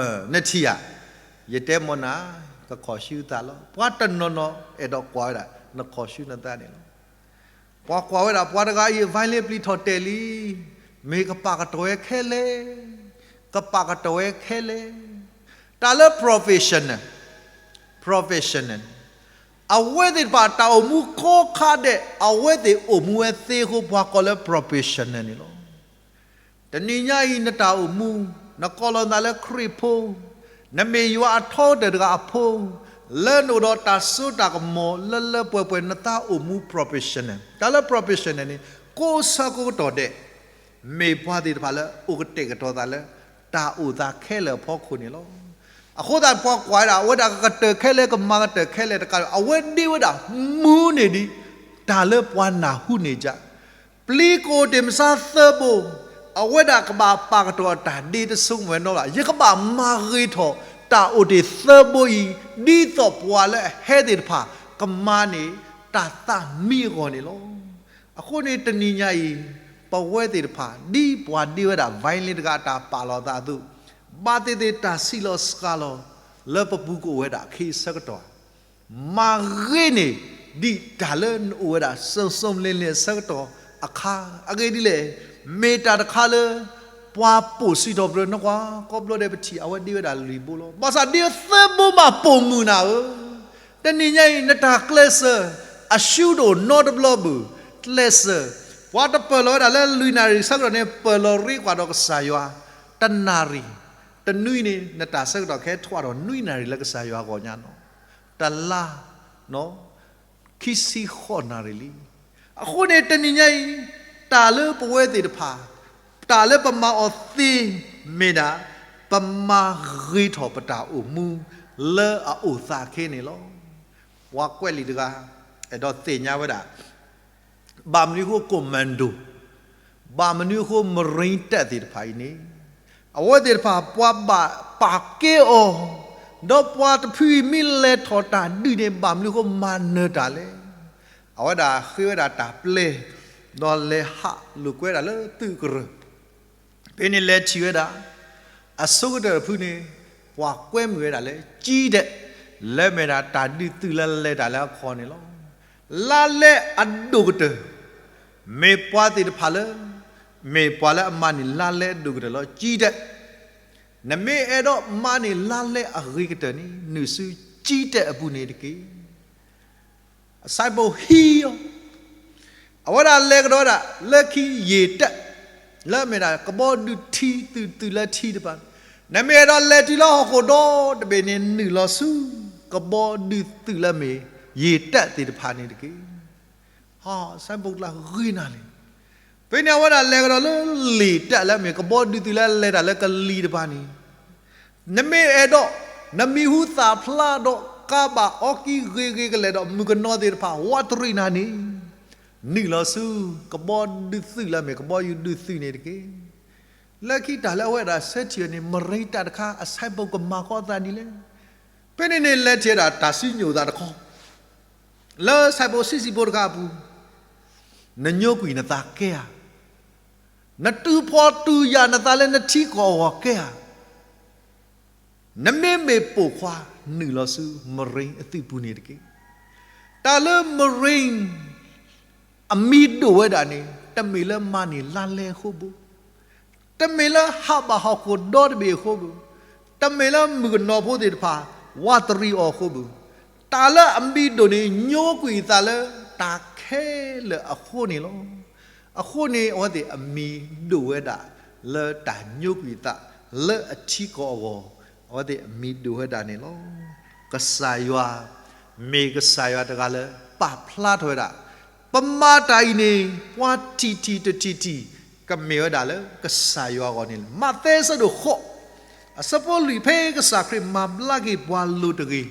နထံၣ်ဧါ, ယတဲမ့ၢ်နၤ, ကခီၣ်ဆူသးလီၤ. ပှၤတနီၤနီၤအဲၣ်ဒိးကွၢ်ဝဲဒၣ် နခီၣ်ဆူနသးန့ၣ်လီၤ. ပှၤကွၢ်ဝဲဒၣ် ပှၤတဂၤအံၤ violin ပျံၤထီၣ်တဲာ်လံ, မ့ၢ်ကပာ်ကတီၤဝဲခဲလၢာ်, ကပာ်ကတီၤဝဲခဲလၢာ်, တၢ်လၢ professional, professional အဝဲသ့ၣ်တဖၣ်တၢ်အိၣ်မူကိးခါဒဲး အဝဲသ့ၣ်အိၣ်မူဝဲသ့အဃိ ပှၤကိးလၢ professional န့ၣ်လီၤ. တနံၤညါအံၤနတၢ်အိၣ်မူ, နကိးလီၤနသးလၢခရံာ်ဖိ, နမ့ၢ်ယွၤအထီတၢၢ်တဂၤအဖိ, လၢနအိၣ်ဒီးတၢ်စိတၢ်ကမီၤလၢလၢပှဲၤပှဲၤ နသးအိၣ်မူ professional, တၢ်လၢ professional န့ၣ် ကိးဆၢကိးကတီၢ်ဒဲး မ့ၢ်ပှၤသ့ၣ်တဖၣ်လၢအိၣ်ကတဲာ်ကတီၤသးလၢ တၢ်အိၣ်သးခဲလၢာ်အဖီခိၣ်န့ၣ်လီၤ. အဃိသတးပှၤကွၢ်ဝဲဒၣ် အဝဲဒၣ်ကကတၢၢ်ခဲလၢာ် ကမၤကတၢၢ်ခဲလၢာ်တကးဒီး အဝဲဒ့ဝဲဒၣ်မူန့ၢ်ဒံး တၢ်လၢပှၤနၢ်ဟူန့ၢ်ဒံး ပျံၤကိၣ်တ့ၢ်မဆါသၢဘိ, အဝဲဒၣ်ကဘၣ်ပာ်ကတီၤအတၢ်ဒ့တဆိကမိၣ်ဝဲနီတဘျီဘၣ်. ယကဘၣ်မၤဂ့ၤထီၣ်တၢ်အိၣ်တ့ၢ်သၢဘိအံၤ ဒ်သိးပှၤလၢအဟဲသ့ၣ်တဖၣ် ကမၤန့ၢ် တၢ်သးမံအဂီၢ်န့ၣ်လီၤ. အဃိန့ၣ်တနံၤညါအံၤ, ပဝဲသ့ၣ်တဖၣ် ဒ်ပှၤဒ့ဝဲဒၣ် violin တဂၤအတၢ်ပာ်လီၤသးအသိး, ဘၣ်သ့ၣ်သ့ၣ်တၢ်စံးလီၤစှၤလီၤ လၢပပူၤကအိၣ်ဝဲဒၣ်အခ့အဆၢကတီၢ် မၤဂ့ၤန့ၣ် ဒ်တၢ်လၢနအိၣ်ဝဲဒၣ် စိၤစိၤလ့လ့အဆၢကတီၢ်အခါ, အဂ့ၢ်ဒ်လဲၣ်, မ့ၢ်တၢ်တခါလၢ ပှၤပိာ်စံးထီၣ်ပတြၢၤနကွၢ် ကိးဘျီဒဲးပထံၣ် အဝဲဒ့ဝဲဒၣ်လွံၢ်ဘိလီၤ. ဘၣ်ဆၣ်ဒ့သၢဘိမးပိာ်မုၣ်နၤဧၢ, တနံၤညါအံၤ နတၢ်ကျဲးစၢး အရှုံးတအိၣ်နီတဘျီဘၣ်, ကျဲးစၢး, ပှၤတပၢၢ်လီၤဝဲဒၣ်လၢလွံၢ်နၣ်ရံၣ်ဆၢကတီၢ်န့ၣ် ပၢၢ်လီၤရ့ကွၢ်ဒီးကစၢ်ယွၤ, တနၣ်ရံၣ်, တနွံန့ၣ် နတၢ်ဆၢကတီၢ်ခဲထွဲဒီးနွံနၣ်ရံၣ်လၢကစၢ်ယွၤအဂီၢ်ညါနီၤ, တလါ ခံဆံဃိးနၣ်ရံၣ်လံ. အဃိန့ၣ်တနံၤညါအံၤ, တၢ်လၢပဝဲသ့ၣ်တဖၣ်, တၢ်လၢပမၤအီၤသ့မ့ၢ်ဒၣ်, ပမၤဂ့ၤထီၣ်ပတၢ်အိၣ်မူလၢအအိၣ်သးခဲန့ၣ်လီၤ. ပှၤကွဲးလံာ်တဂၤ, အဲၣ်ဒိးသ့ၣ်ညါဝဲဒၣ် ဘၣ်မနုၤအဃိ commando, ဘၣ်မနုၤအဃိ Marine တပ်သ့ၣ်တဖၣ်အံၤန့ၣ်, အဝဲသ့ၣ်တဖၣ်ပှၤဘၣ်ပာ်ကဲအီၤ, ဒီးပှၤတဖုအံၤမ့ၢ်လဲၤထီၣ်တၢ်ဒုးန့ၣ် ဘၣ်မနုၤအဃိမၤနၢၤတၢ်လဲၣ်. အဝဲဒၣ်ဃ့ဝဲဒၣ်တၢ်ပျဲ, ဒီးလဲၤဟးလိာ်ကွဲဒၣ်လၢသုးကရၢၢ် ဖဲန့ၣ်လဲၤထံၣ်ဝဲဒၣ် အဆိကတၢၢ်တဖုန့ၣ် ပှၤကွဲမုာ်ဝဲဒၣ်လၢ ကၠံတဲး, လၢမ့ၢ်ဒၣ်တၢ်ဒုးသုးလၢလဲၤတၢ်လၢအခီန့ၣ်လီၤ. လါလဲအဒိၣ်ကတၢၢ်, မ့ၢ်ပှၤသ့ၣ်တဖၣ်လၢ မ့ၢ်ပှၤလၢအမၤန့ၢ်လါလဲအဒိၣ်ကတၢၢ်လီၤ ကၠံတဲး. နမ့ၢ်အဲၣ်ဒိးမၤန့ၢ်လါလဲအဂ့ၤကတၢၢ်န့ၣ် နုာ်ဆူကၠံတဲးအပူၤန့ၣ်တက့ၢ်. အဆၢဖိဟံးအီၤ, အဝဲဒၣ်လဲၤကဒီးဝဲဒၣ် လၢခံယ့ၢ်တဲး, လၢမ့ၢ်ဒၣ်ကဘီဒုးထံ သုးသုးလၢထံတဖၣ်, နမ့ၢ်အဲၣ်ဒိးလဲၤတုၤလၢဟီၣ်ခိၣ်ဒီတဘ့ၣ်န့ၣ် နုာ်လီၤဆူ ကဘီဒုးသုးလၢမ့ၢ် ယ့ၢ်တဲးသ့ၣ်တဖၣ်န့ၣ်တက့ၢ်. အဆၢဖိတကျါဂ့ၤနၤလံ. ဖဲန့ၣ်အဝဲဒၣ်လဲၤကဒီးလၢလံာ်တဲးလၢမ့ၢ် ကဘီဒုးသုးလၢလဲၤတၢ်လၢကလံၤတဖၣ်န့ၣ် နမ့ၢ်အဲၣ်ဒိး, နမံၤဟူသၣ်ဖျါဒီး ကါဘၣ်အီကံဂ့ၤဂ့ၤကလဲာ်ဒီး မုၣ်ကနီၤသ့ၣ်တဖၣ် ဝးတရံးနၤန့ၣ်, နုာ်လီၤဆူ ကဘီဒုးသုးလၢမ့ၢ် ကဘီယူၤဒုးသုးန့ၣ်တက့ၢ်. လၢခံတၢ်လၢအဝဲဒၣ်ဆၢထံၣ်န့ၣ် မရံတၢ်တခါ အဆၢဖိကမၤကီအသးဒ်လဲၣ်. ဖဲန့ၣ်န့ၣ်လဲၤထံၣ်ဝဲဒၣ်တၢ်စံၣ်ညီၣ်သးတခီ လၢဆၢဖိဆံဆံဖိတခါအပူၤ, နညိကွံာ်နသးကဲဧါ, နတုၤဖှီၣ်တုၤယာ်နသးလၢနထံကီၢ်အဂီၢ်ကဲဧါ. နမ့မ့ၢ်ပိာ်ခွါ နုာ်လီၤဆူ Marine အသုးပူၤန့ၣ်တက့ၢ်. တၢ်လၢ Marine အမံၤဒိၣ်ဝဲဒၣ်န့ၣ် တမ့ၢ်လၢမၤန့ၢ်လါလဲအဃိဘၣ်, တမ့ၢ်လၢဟးဘၣ်ဟီၣ်ခိၣ်ဒီတဘ့ၣ်အဃိဘၣ်, တမ့ၢ်လၢမုၣ်ကနီၤဖိသ့ၣ်တဖၣ် ဝးတရံးအီၤအဃိဘၣ်, တၢ်လၢအမံၤဒိၣ်န့ၣ် ညိကွံာ်အသးလၢတၢ်ခဲလၢာ်အဃိန့ၣ်လီၤ. အဃိန့ၣ် အဝဲသ့ၣ်အမံၤဒိၣ်ဝဲဒၣ်လၢတၢ်ညိကွံာ်အသးလၢအထံကီၢ်အဂီၢ်, အဝဲသ့ၣ်အမံၤဒိၣ်ဝဲဒၣ်န့ၣ်လီၤ. ကစၢ်ယွၤ မ့ၢ်ကစၢ်ယွၤတဂၤလၢပာ်ဖျါထီၣ်ဝဲဒၣ်, ပမၤတၢ်အံၤန့ၣ် ပှၤထံၣ်ထံၣ်တထံၣ်ထံၣ် ကမ့ၢ်ဝဲဒၣ်လၢကစၢ်ယွၤအဂီၢ်န့ၣ်လီၤ. မးသဲအဆၢဒိၣ်ဃိး အဆၢဖိလွံၢ် ဖဲကစၢ်ခရံာ်မၤဘျါက့ၤပှၤလိၤတဂ့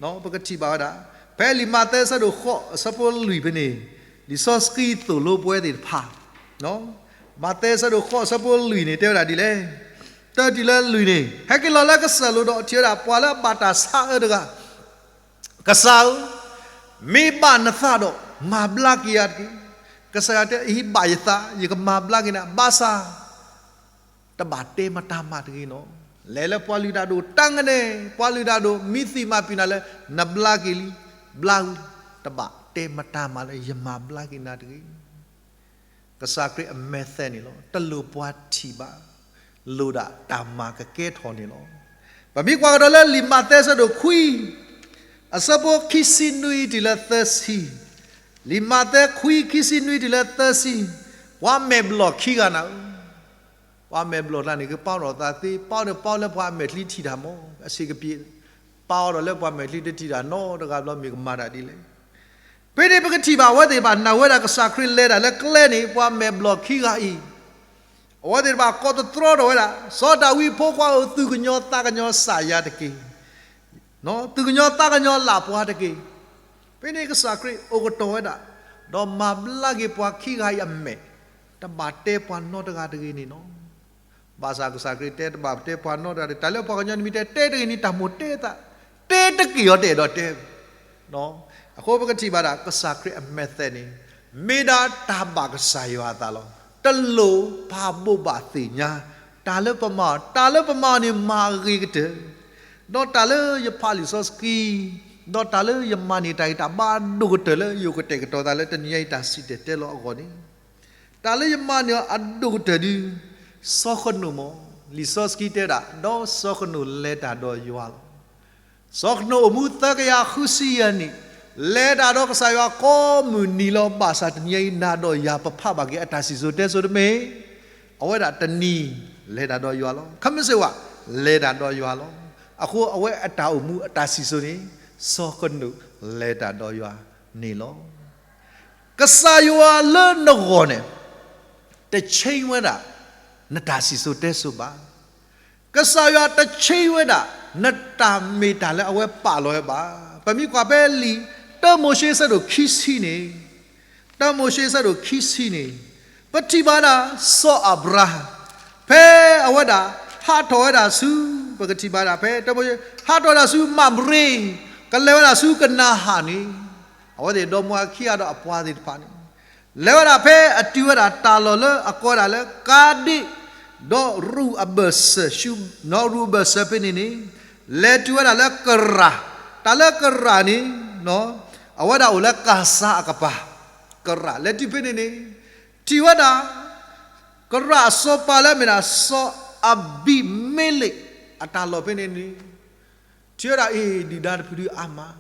ၤ, ပကထံၣ်ဘၣ်ဝဲဒၣ် ဖဲလံာ်မးသဲအဆၢဒိၣ်ဃိးအဆၢဖိလွံၢ်ဖဲန့ၣ်, လံာ်စီဆှံသိၣ်လိပဝဲသ့ၣ်တဖၣ် မးသဲအဆၢဒိၣ်ဃိးအဆၢဖိလွံၢ်န့ၣ် တဲဝဲဒၣ်ဒ်လဲၣ်, တၢတုၤလၢလွံၢ်န့ၣ်, ဟဲက့ၤလီၤလၢကစၢၢ်လိၤဒီးထံၣ်ဝဲဒၣ်ပှၤလၢအဘၣ်တၢ်ဆါအၢတဂၤ, ကစၢ်ဧၢ, မ့ၢ်ဘၣ်နသးဒီး မၤဘျါက့ၤယၤတက့ၢ်. ကစၢ်ယွၤတဲ ယဘၣ်ယသး ယကမၤဘျါက့ၤနၤ ဘၣ်ဆၣ် တဘၣ်တဲမတၤမးတဂ့ၤနီၤ. လဲၤလၢပှၤလုၢ်တၢ်ဒိၣ်တၢ်ကနဲ, ပှၤလုၢ်တၢ်ဒိၣ် မ့ၢ်သံမၤပျံၤနၤလၢ နဘျါက့ၤလံ, ဘျါဝံၤ, တဘၣ်တဲမတၤမးလၢယမၤဘျါက့ၤနၤတဂ့ၤ. ကစၢ်ခရံာ်အမဲာ်သၣ်န့ၣ်လီၤ. တလိၣ်ပှၤထံၣ်ဘၣ်, လိၣ်ဒၣ်တၢ်မၤကကဲထီၣ်န့ၣ်လီၤ. ပမ့ၢ်ကွၢ်ကဒီးလၢလံာ်မးသဲအဆၢဒိၣ်ခွံ အဆၢဖိခံဆံနွံတုၤလၢသၢဆံ, လံာ်မးသဲခွံ ခံဆံနွံတုၤလၢသၢဆံ, ပှၤမဲာ်ဘျီၣ်ခံဂၤနၤဧၢ, ပှၤမဲာ်ဘျီၣ်တဂၤန့ၣ် ကပာ်အီၤဒီးသးသ့, ပာ်အီၤဒီးပာ်အီၤလၢပှၤအမဲာ်ချံထံၣ်တၢ်မး, အဆံးကပ့ၤ, ပာ်အီၤဒီးလၢပှၤမဲာ်ချံတထံၣ်တၢ်နီတဂၤဘျီ မ့ၢ်ကမၤတၢ်ဒ်လဲၣ်. ဖဲန့ၣ်ပကထံၣ်ဘၣ်အဝဲသ့ၣ်တဖၣ် နာ်ဝဲဒၣ်ကစၢ်ခရံာ်လဲၤတၢ်လၢကျဲန့ၣ် ပှၤမဲာ်ဘျီၣ်ခံဂၤအံၤ အဝဲသ့ၣ်တဖၣ်ကိးသတြီထီၣ်ဝဲဒၣ်, စီၤဒၤဝံးအဖိခွါဧၢ, သူၣ်ကညီၤသးကညီၤစၢ်ယၤတက့ၢ်. သူၣ်ကညီၤသးကညီၤလၢ်ပှၤတက့ၢ်. ဖဲန့ၣ်ကစၢ်ခရံာ်အိၣ်ကတီၢ်ဝဲဒၣ်, ဒီးမၤဘျါက့ၤပှၤခံဂၤအံၤအမဲာ်, တဘၣ်တဲပှၤနီတဂၤတဂ့ၤန့ၣ်လီၤ. ဘၣ်ဆၣ်ကစၢ်ခရံာ်တဲ တဘၣ်တဲပှၤနီတဂၤတဂ့ၤ, တၢ်လၢပှၤကညီနမံၤတဲ တဲတဂ့ၤန့ၣ် တၢ်မိၣ်တဲသး, တဲတက့ၢ်အီၤ တအဲၣ်ဒိးတဲဘၣ်. အဃိပကထံၣ်ဘၣ်ဒၣ် ကစၢ်ခရံာ်အ method န့ၣ် မ့ၢ်ဒၣ်တၢ်ဘၣ်ကစၢ်ယွၤအသးလီၤ. တလိၣ်ပာ်ဘိးဘၣ်သ့ၣ်ညါ တၢ်လၢပမၤအီၤ, တၢ်လၢပမၤအီၤန့ၣ်မၤအဂ့ၤကတၢၢ်, ဒီးတၢ်လၢယဖးလံာ်စီဆှံ, ဒီးတၢ်လၢယမၤန့ၢ်တၢ်ဂ့ၤတၢ်ဘၣ်အဒိၣ်ကတၢၢ်လၢယအိၣ်ကတဲာ်ကတီၤသးလၢတနံၤညါအံၤတၢ်စံၣ်တဲၤတဲလီၤအဂီၢ်န့ၣ်, တၢ်လၢယမၤန့ၢ်အီၤအဒိၣ်ကတၢၢ်ဒုး စီၤဃနိာ်မ့ၢ်, လံာ်စီဆှံတဲဝဲဒၣ် ဒီးစီၤဃနိာ်လဲၤတၢ်ဒီးယွၤလီၤ. စီၤဃနိာ်အိၣ်မူသၢကယၤဃုဆံယဲၢ်နံၣ်, လဲၤတၢ်ဒီးကစၢ်ယွၤကိးမုၢ်နံၤလီၤ. ဘၣ်ဆၣ်တနံၤညါအံၤနၤဒီးယၤပဖးဘၣ်က့ၤအတၢ်စံၣ်စိၤတဲစိၤတမ့ၢ်, အဝဲဒၣ်တနံၤလဲၤတၢ်ဒီးယွၤလီၤ. ခမ့ၢ်စ့ၢ်ဝဲ လဲၤတၢ်ဒီးယွၤလီၤ. အဃိအဝဲအတၢ်အိၣ်မူအတၢ်စံၣ်စိၤန့ၣ် စီၤဃနိာ်လဲၤတၢ်ဒီးယွၤန့ၣ်လီၤ. ကစၢ်ယွၤလၢနဂီၢ်န့ၣ် တ change ဝဲဒၣ် နတၢ်စံၣ်စိၤတဲစိၤဘၣ်. ကစၢ်ယွၤတ change ဝဲဒၣ် နတၢ်မ့ၢ်တၢ်လၢအဝဲပာ်လီၤဝဲဘၣ်. ပမ့ၢ်ကွၢ်ဖဲလံာ် တၢမိၤၡ့ဆၢဒိၣ်ခံဆံန့ၣ်, တၢမိၤၡ့ဆၢဒိၣ်ခံဆံန့ၣ်, ပထံၣ်ဘၣ်ဒၣ် စီၤအၤဘြၤဟၣ်, ဖဲအဝဲဒၣ် ဟးထီၣ်ဝဲဒၣ်ဆူ, ပကထံၣ်ဘၣ်ဒၣ်ဖဲ တၢမိၤၡ့ ဟးထီၣ်ဝဲဒၣ်ဆူမၤရ့, ကလဲၤဝဲဒၣ်ဆူကနၤအၣ်န့ၣ်, အဝဲသ့ၣ်ဒီမါဝၤခံဂၤဒီးအပှၤသ့ၣ်တဖၣ်န့ၣ် လဲၤဝဲဒၣ်ဖဲအတုၤဝဲဒၣ်တၢ်လီၢ်လၢအကိးဝဲဒၣ်လၢကၤဒ့ၣ်, ဒီးရူၤအဘၢၣ်စၢၤ, ရူၤအဘၢၣ်စၢၤဖဲန့ၣ်န့ၣ်, လဲၤတုၤဝဲဒၣ်လၢကရၣ်, တၢ်လၢကရၣ်န့ၣ် အဝဲဒၣ်အိၣ်လၢကၤစၤအကပၤ, ကရၣ် လဲၤတုၤဖဲန့ၣ်န့ၣ်, ထံၣ်ဝဲဒၣ် ကရၣ်အစီၤပၤလၢအမ့ၢ်ဒၣ် စီၤအဘံၤမ့လ့း အတၢ်လီၢ်ဖဲန့ၣ်န့ၣ်, ထံၣ်ဝဲဒၣ်အံၤ ဒုၣ်ဒါတဖုဒုးအါမး,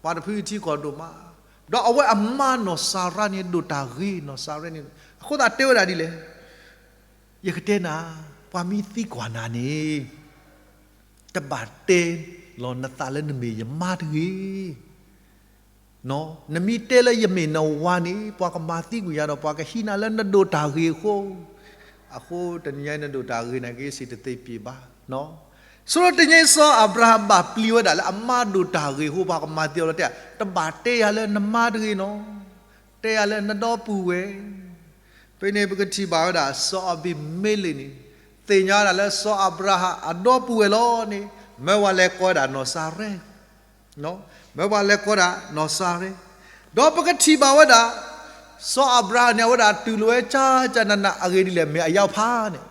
ပှၤတဖုထံကီၢ်ဒိၣ်မး, ဒီးအဝဲအမါနီၢ်စၤရါန့ၣ် ဒိၣ်တၢ်ဂ့ၤနီၢ်စၤရါန့ၣ်, အဃိသတးတဲဝဲဒၣ်ဒ်လဲၣ်, ယကတဲနၤ, ပှၤမ့ၢ်သံကွၢ်နၤန့ၣ်, တဘၣ်တဲလီၤနသးလၢနမ့ၢ်ယမါတဂ့ၤ နမ့ၢ်တဲလၢယမ့ၢ်နဝၤန့ၣ် ပှၤကမၤသံကွံာ်ယၤဒီး ပှၤကဟံးနၤလၢနဒိၣ်တၢ်ဂ့ၤအဃိ, အဃိတနံၤညါအံၤနဒိၣ်တၢ်ဂ့ၤန့ၣ် က့ၤစံၣ်တသ့ပ့ၤဘၣ်. ဆိတနံၤညါအံၤ စီၤအၤဘြၤဟၣ်ဘၣ်ပျံၤဝဲဒၣ်လၢအမါဒိၣ်တၢ်ဂ့ၤအဃိ ပှၤကမၤသံအီၤလီၤတဲ, တဘၣ်တဲယၤလၢနမါတဂ့ၤနီၤ, တဲယၤလၢနဒီပုၢ်ဝဲၢ် ဖဲန့ၣ်ပကထံၣ်ဘၣ်ဝဲဒၣ် စီၤအဘံၤမ့လ့းန့ၣ် သ့ၣ်ညါဝဲဒၣ်လၢစီၤအၤဘြၤဟၣ်အဒီပုၢ်ဝဲၢ်လီၤန့ၣ် မၢပှၤလဲၤကိးဝဲဒၣ်နီၢ်စၤရါ, မၢပှၤလဲၤကိးဒၣ်နီၢ်စၤရါ, ဒီးပကထံၣ်ဘၣ်ဝဲဒၣ် စီၤအၤဘြၤဟၣ်န့ၣ် အဝဲဒၣ်တူၢ်လိာ်ဝဲကၠၢ်ကၠၢ်နးနးအဂ့ၢ်ဒ်လဲၣ် မ့ၢ်အယါဖးန့ၣ်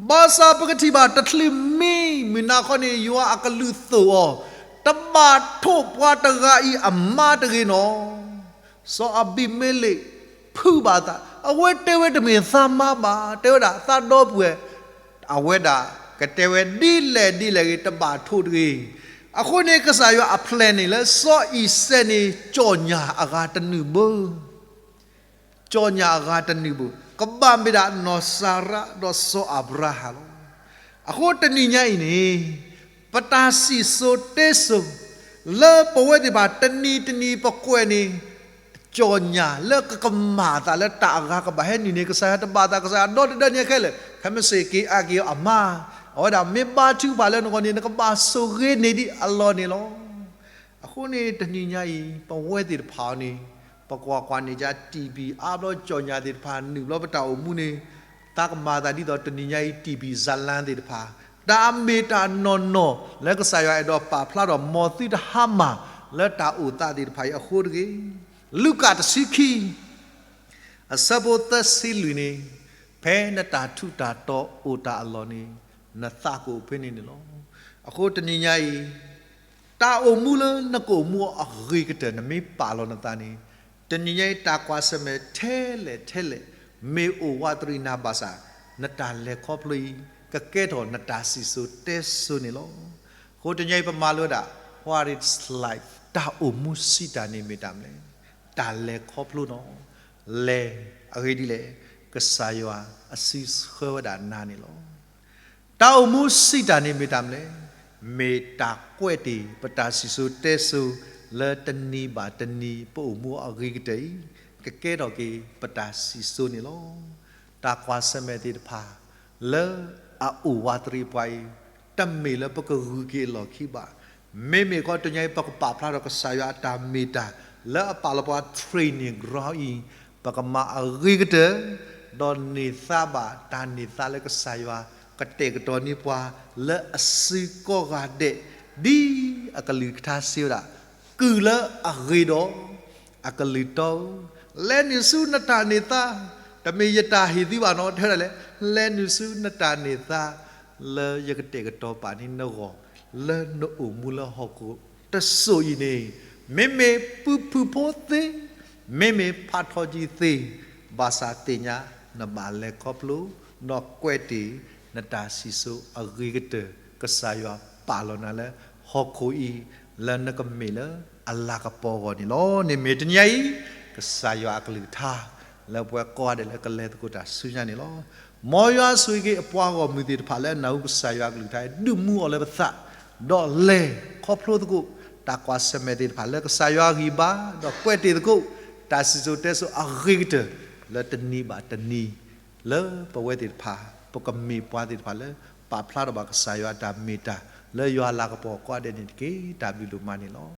ဘၣ်ဆၣ်ပကထံၣ်ဘၣ်တချုးမံမုၢ်နၤခီန့ၣ် ယွၤအကလုၢ်သိၣ်အီၤ, တဘၣ်ထိၣ်ပှၤတဂၤအံၤအမါတဂ့ၤနီၤ. စီၤအဘံၤမ့လ့း ဖုးဘၣ်သး, အဝဲတဲဝဲတမ့ၢ်သးမါဘၣ်, တဲဝဲဒၣ်သးဒီပုၢ်ဝဲၢ်, အဝဲဒၣ်ကတဲဝဲဒ်လဲၣ်ဒ်လဲၣ်ဂ့ၤ တဘၣ်ထိၣ်တဂ့ၤ. အဃိန့ၣ် ကစၢ်ယွၤအ plan န့ၣ် လၢစီၤအံၤစဲးန့ၣ် ကၠီၣ်ညၣ်အဂၤတနုာ်ဘၣ် ကၠီၣ်ညၣ်အဂၤတနုာ်ဘၣ် ကဘၣ်မ့ၢ်ဒၣ်နီၢ်စၤရါဒီးစီၤအၤဘြၤဟၣ်လီၤ. အဃိတနံၤညါအံၤန့ၣ် ပတၢ်စံၣ်စိၤတဲစိၤ လၢပဝဲသ့ၣ်တဖၣ်တနံၤတနံၤပကွဲးန့ၣ် ကၠီၣ်ညၣ်လၢကကမၣ်အသးလၢတၢ်အဂၤကဘၣ်ဟဲနုာ်န့ၣ် ကစၢ်ယွၤတဘၣ်သး ကစၢ်ယွၤဒီတဒၢန့ၣ်ခဲလၢာ် ခဲမုၢ်ဆ့ၣ်က့ၤအါက့ၤအီၤအမါ, အဝဲဒၣ်မ့ၢ်ဘါထုကဖၣ်လၢနဂီၢ်န့ၣ် နကဘၣ်ဆိၣ်ဂ့ၤန့ၢ်ဒံးအလီၢ်န့ၣ်လီၤ. အဃိန့ၣ် တနံၤညါအံၤ ပဝဲသ့ၣ်တဖၣ်အံၤန့ၣ် ပကွၢ်ကွၢ်န့ၢ်က TV အါဘျီကၠီၣ်ညၣ်သ့ၣ်တဖၣ် နုာ်ဘျီပတၢ်အိၣ်မူန့ၣ် သးကမၤသးဒ်သိးတနံၤညါအံၤ TV ဇာတ်လမ်းသ့ၣ်တဖၣ် တၢ်အမ့ၢ်တၢ်နီၢ်နီၢ် လၢကစၢ်ယွၤအဲၣ်ဒိးပာ်ဖျါထီၣ် မ်သုတဟါမၢ်လၢတၢ်အိၣ်သးသ့ၣ်တဖၣ်အံၤအဃိတဂ့ၤ. လူၤကၣ်တဆံခံ အဆၢဖိသၢဆံလွံၢ်န့ၣ် ဖဲနတၢ်ထူးတၢ်တီၤအိၣ်တၢ်အလီၢ်န့ၣ် နသးကအိၣ်ဖဲန့ၣ်န့ၣ်လီၤ. အဃိတနံၤညါအံၤ တၢ်အိၣ်မူလၢနကအိၣ်မူအဂ့ၤကတၢၢ် နမ့ၢ်ပာ်လီၤနသးန့ၣ် တနံၤညါအံၤ တၢ်ကွၢ်ဆၢၣ်မဲာ်ထဲလဲၣ်ထဲလဲၣ် မ့ၢ်အိၣ်ဝးတရံးနၤဘၣ်ဆၣ် နတၢ်လဲၤခီဖျိအံၤ ကကဲထီၣ်နတၢ်စံၣ်စိၤတဲစိၤန့ၣ်လီၤ. အဃိတနံၤညါအံၤ ပမၤလိဝဲဒၣ် What is life? တၢ်အိၣ်မူစံးတၢ်န့ၣ်မ့ၢ်တၢ်မနုၤလဲၣ်. တၢ်လဲၤခီဖျိနီၤ လဲၤ အဂ့ၢ်ဒ်လဲၣ်, ကစၢ်ယွၤအစုဆှၢဝဲဒၣ်နၤန့ၣ်လီၤ. တၢ်အိၣ်မူစံးတၢ်န့ၣ်မ့ၢ်တၢ်မနုၤလဲၣ်, မ့ၢ်တၢ်ကွဲးတ့ၢ် ပတၢ်စံၣ်စိၤတဲစိၤ လၢတနံၤဘၣ်တနံၤ ပအိၣ်မူအဂ့ၤကတၢၢ်အံၤ ကကဲထီၣ်က့ၤပတၢ်စံၣ်စိၤန့ၣ်လီၤ. တၢ်ကွၢ်ဆၢၣ်မဲာ်သ့ၣ်တဖၣ် လၢအအိၣ်ဝးတရံးပှၤအံၤ တမ့ၢ်လၢပကဂုၤက့ၤအလီၢ်ခံဘၣ်. မ့မ့ၢ်ခီတနံၤညါအံၤ ပကပာ်ဖျါထီၣ်ကစၢ်ယွၤအတၢ်မ့ၢ်တၢ် လၢအပာ်လီၤပှၤ training ground အံၤ ပကမၤအဂ့ၤကတၢၢ် ဒီးန့ၢ်သါဘၣ်တၢ်န့ၢ်သါလၢကစၢ်ယွၤ ကတဲာ်ကတီၤန့ၢ်ပှၤ လၢအစုကိးဂၤဒဲး ဒ်အကလုၢ်ကထါစံးဝဲဒၣ် ကုၢ်လၢအဂ့ၤဒီး အကလုၢ်တီဧၢ, လဲၤနုာ်ဆူနတၢ်န့ၢ်သါ, တမ့ၢ်ယတၢ်ဟ့ၣ်သုဘၣ်နီၤ, တဲဒၣ်လဲၣ်, လဲၤနုာ်ဆူနတၢ်န့ၢ်သါ လၢယကတဲာ်ကတီၤပာ်န့ၢ်နဂီၢ် လၢနအိၣ်မူလၢဟီၣ်ခိၣ်တစိၤအံၤန့ၣ်, မ့မ့ၢ်ပုၢ်ဖုဖိသ့, မ့မ့ၢ်ဖးထီကံသ့, ဘၣ်ဆၣ်သ့ၣ်ညါ နဘၣ်လဲၤခီဖျိ ဒီးကွဲးတ့ၢ် နတၢ်စံၣ်စိၤအဂ့ၤကတၢၢ် ကစၢ်ယွၤပာ်လီၤနၤလၢဟီၣ်ခိၣ်အံၤ လၢနကမ့ၢ်လၢအလၤကပီၤအဂီၢ်န့ၣ်လီၤ. န့ၣ်မ့ၢ်တနံၤအံၤ ကစၢ်ယွၤအကလုၢ်ကထါ လၢပဝဲကိးဂၤဒဲးလၢကလဲၤသကိးတၢ်ဆူညါန့ၣ်လီၤ. မ်ယွၤဆိၣ်ဂ့ၤက့ၤအပှၤဂီၢ်မုၢ်သ့ၣ်တဖၣ် လၢအနၢ်ဟူကစၢ်ယွၤအကလုၢ်ကထါ ဒုးမူအီၤလၢပသး, ဒီးလဲၤခီဖျိသကိး တၢ်ကွၢ်ဆၢၣ်မဲာ်သ့ၣ်တဖၣ်လၢကစၢ်ယွၤဂံၢ်ဘါ, ဒီးကွဲးတ့ၢ်သကိး တၢ်စံၣ်စိၤတဲစိၤအဂ့ၤကတၢၢ် လၢတနံၤဘၣ်တနံၤ လၢပဝဲသ့ၣ်တဖၣ် ပကမ့ၢ်ပှၤသ့ၣ်တဖၣ်လၢ ပာ်ဖျါထီၣ်ဘၣ်ကစၢ်ယွၤအတၢ်မ့ၢ်တၢ် လၢယွၤအလၤကပီၤကိးဂၤဒဲးန့ၣ်တက့ၢ်. တၢ်ဘျုးဒိၣ်မးန့ၣ်လီၤ.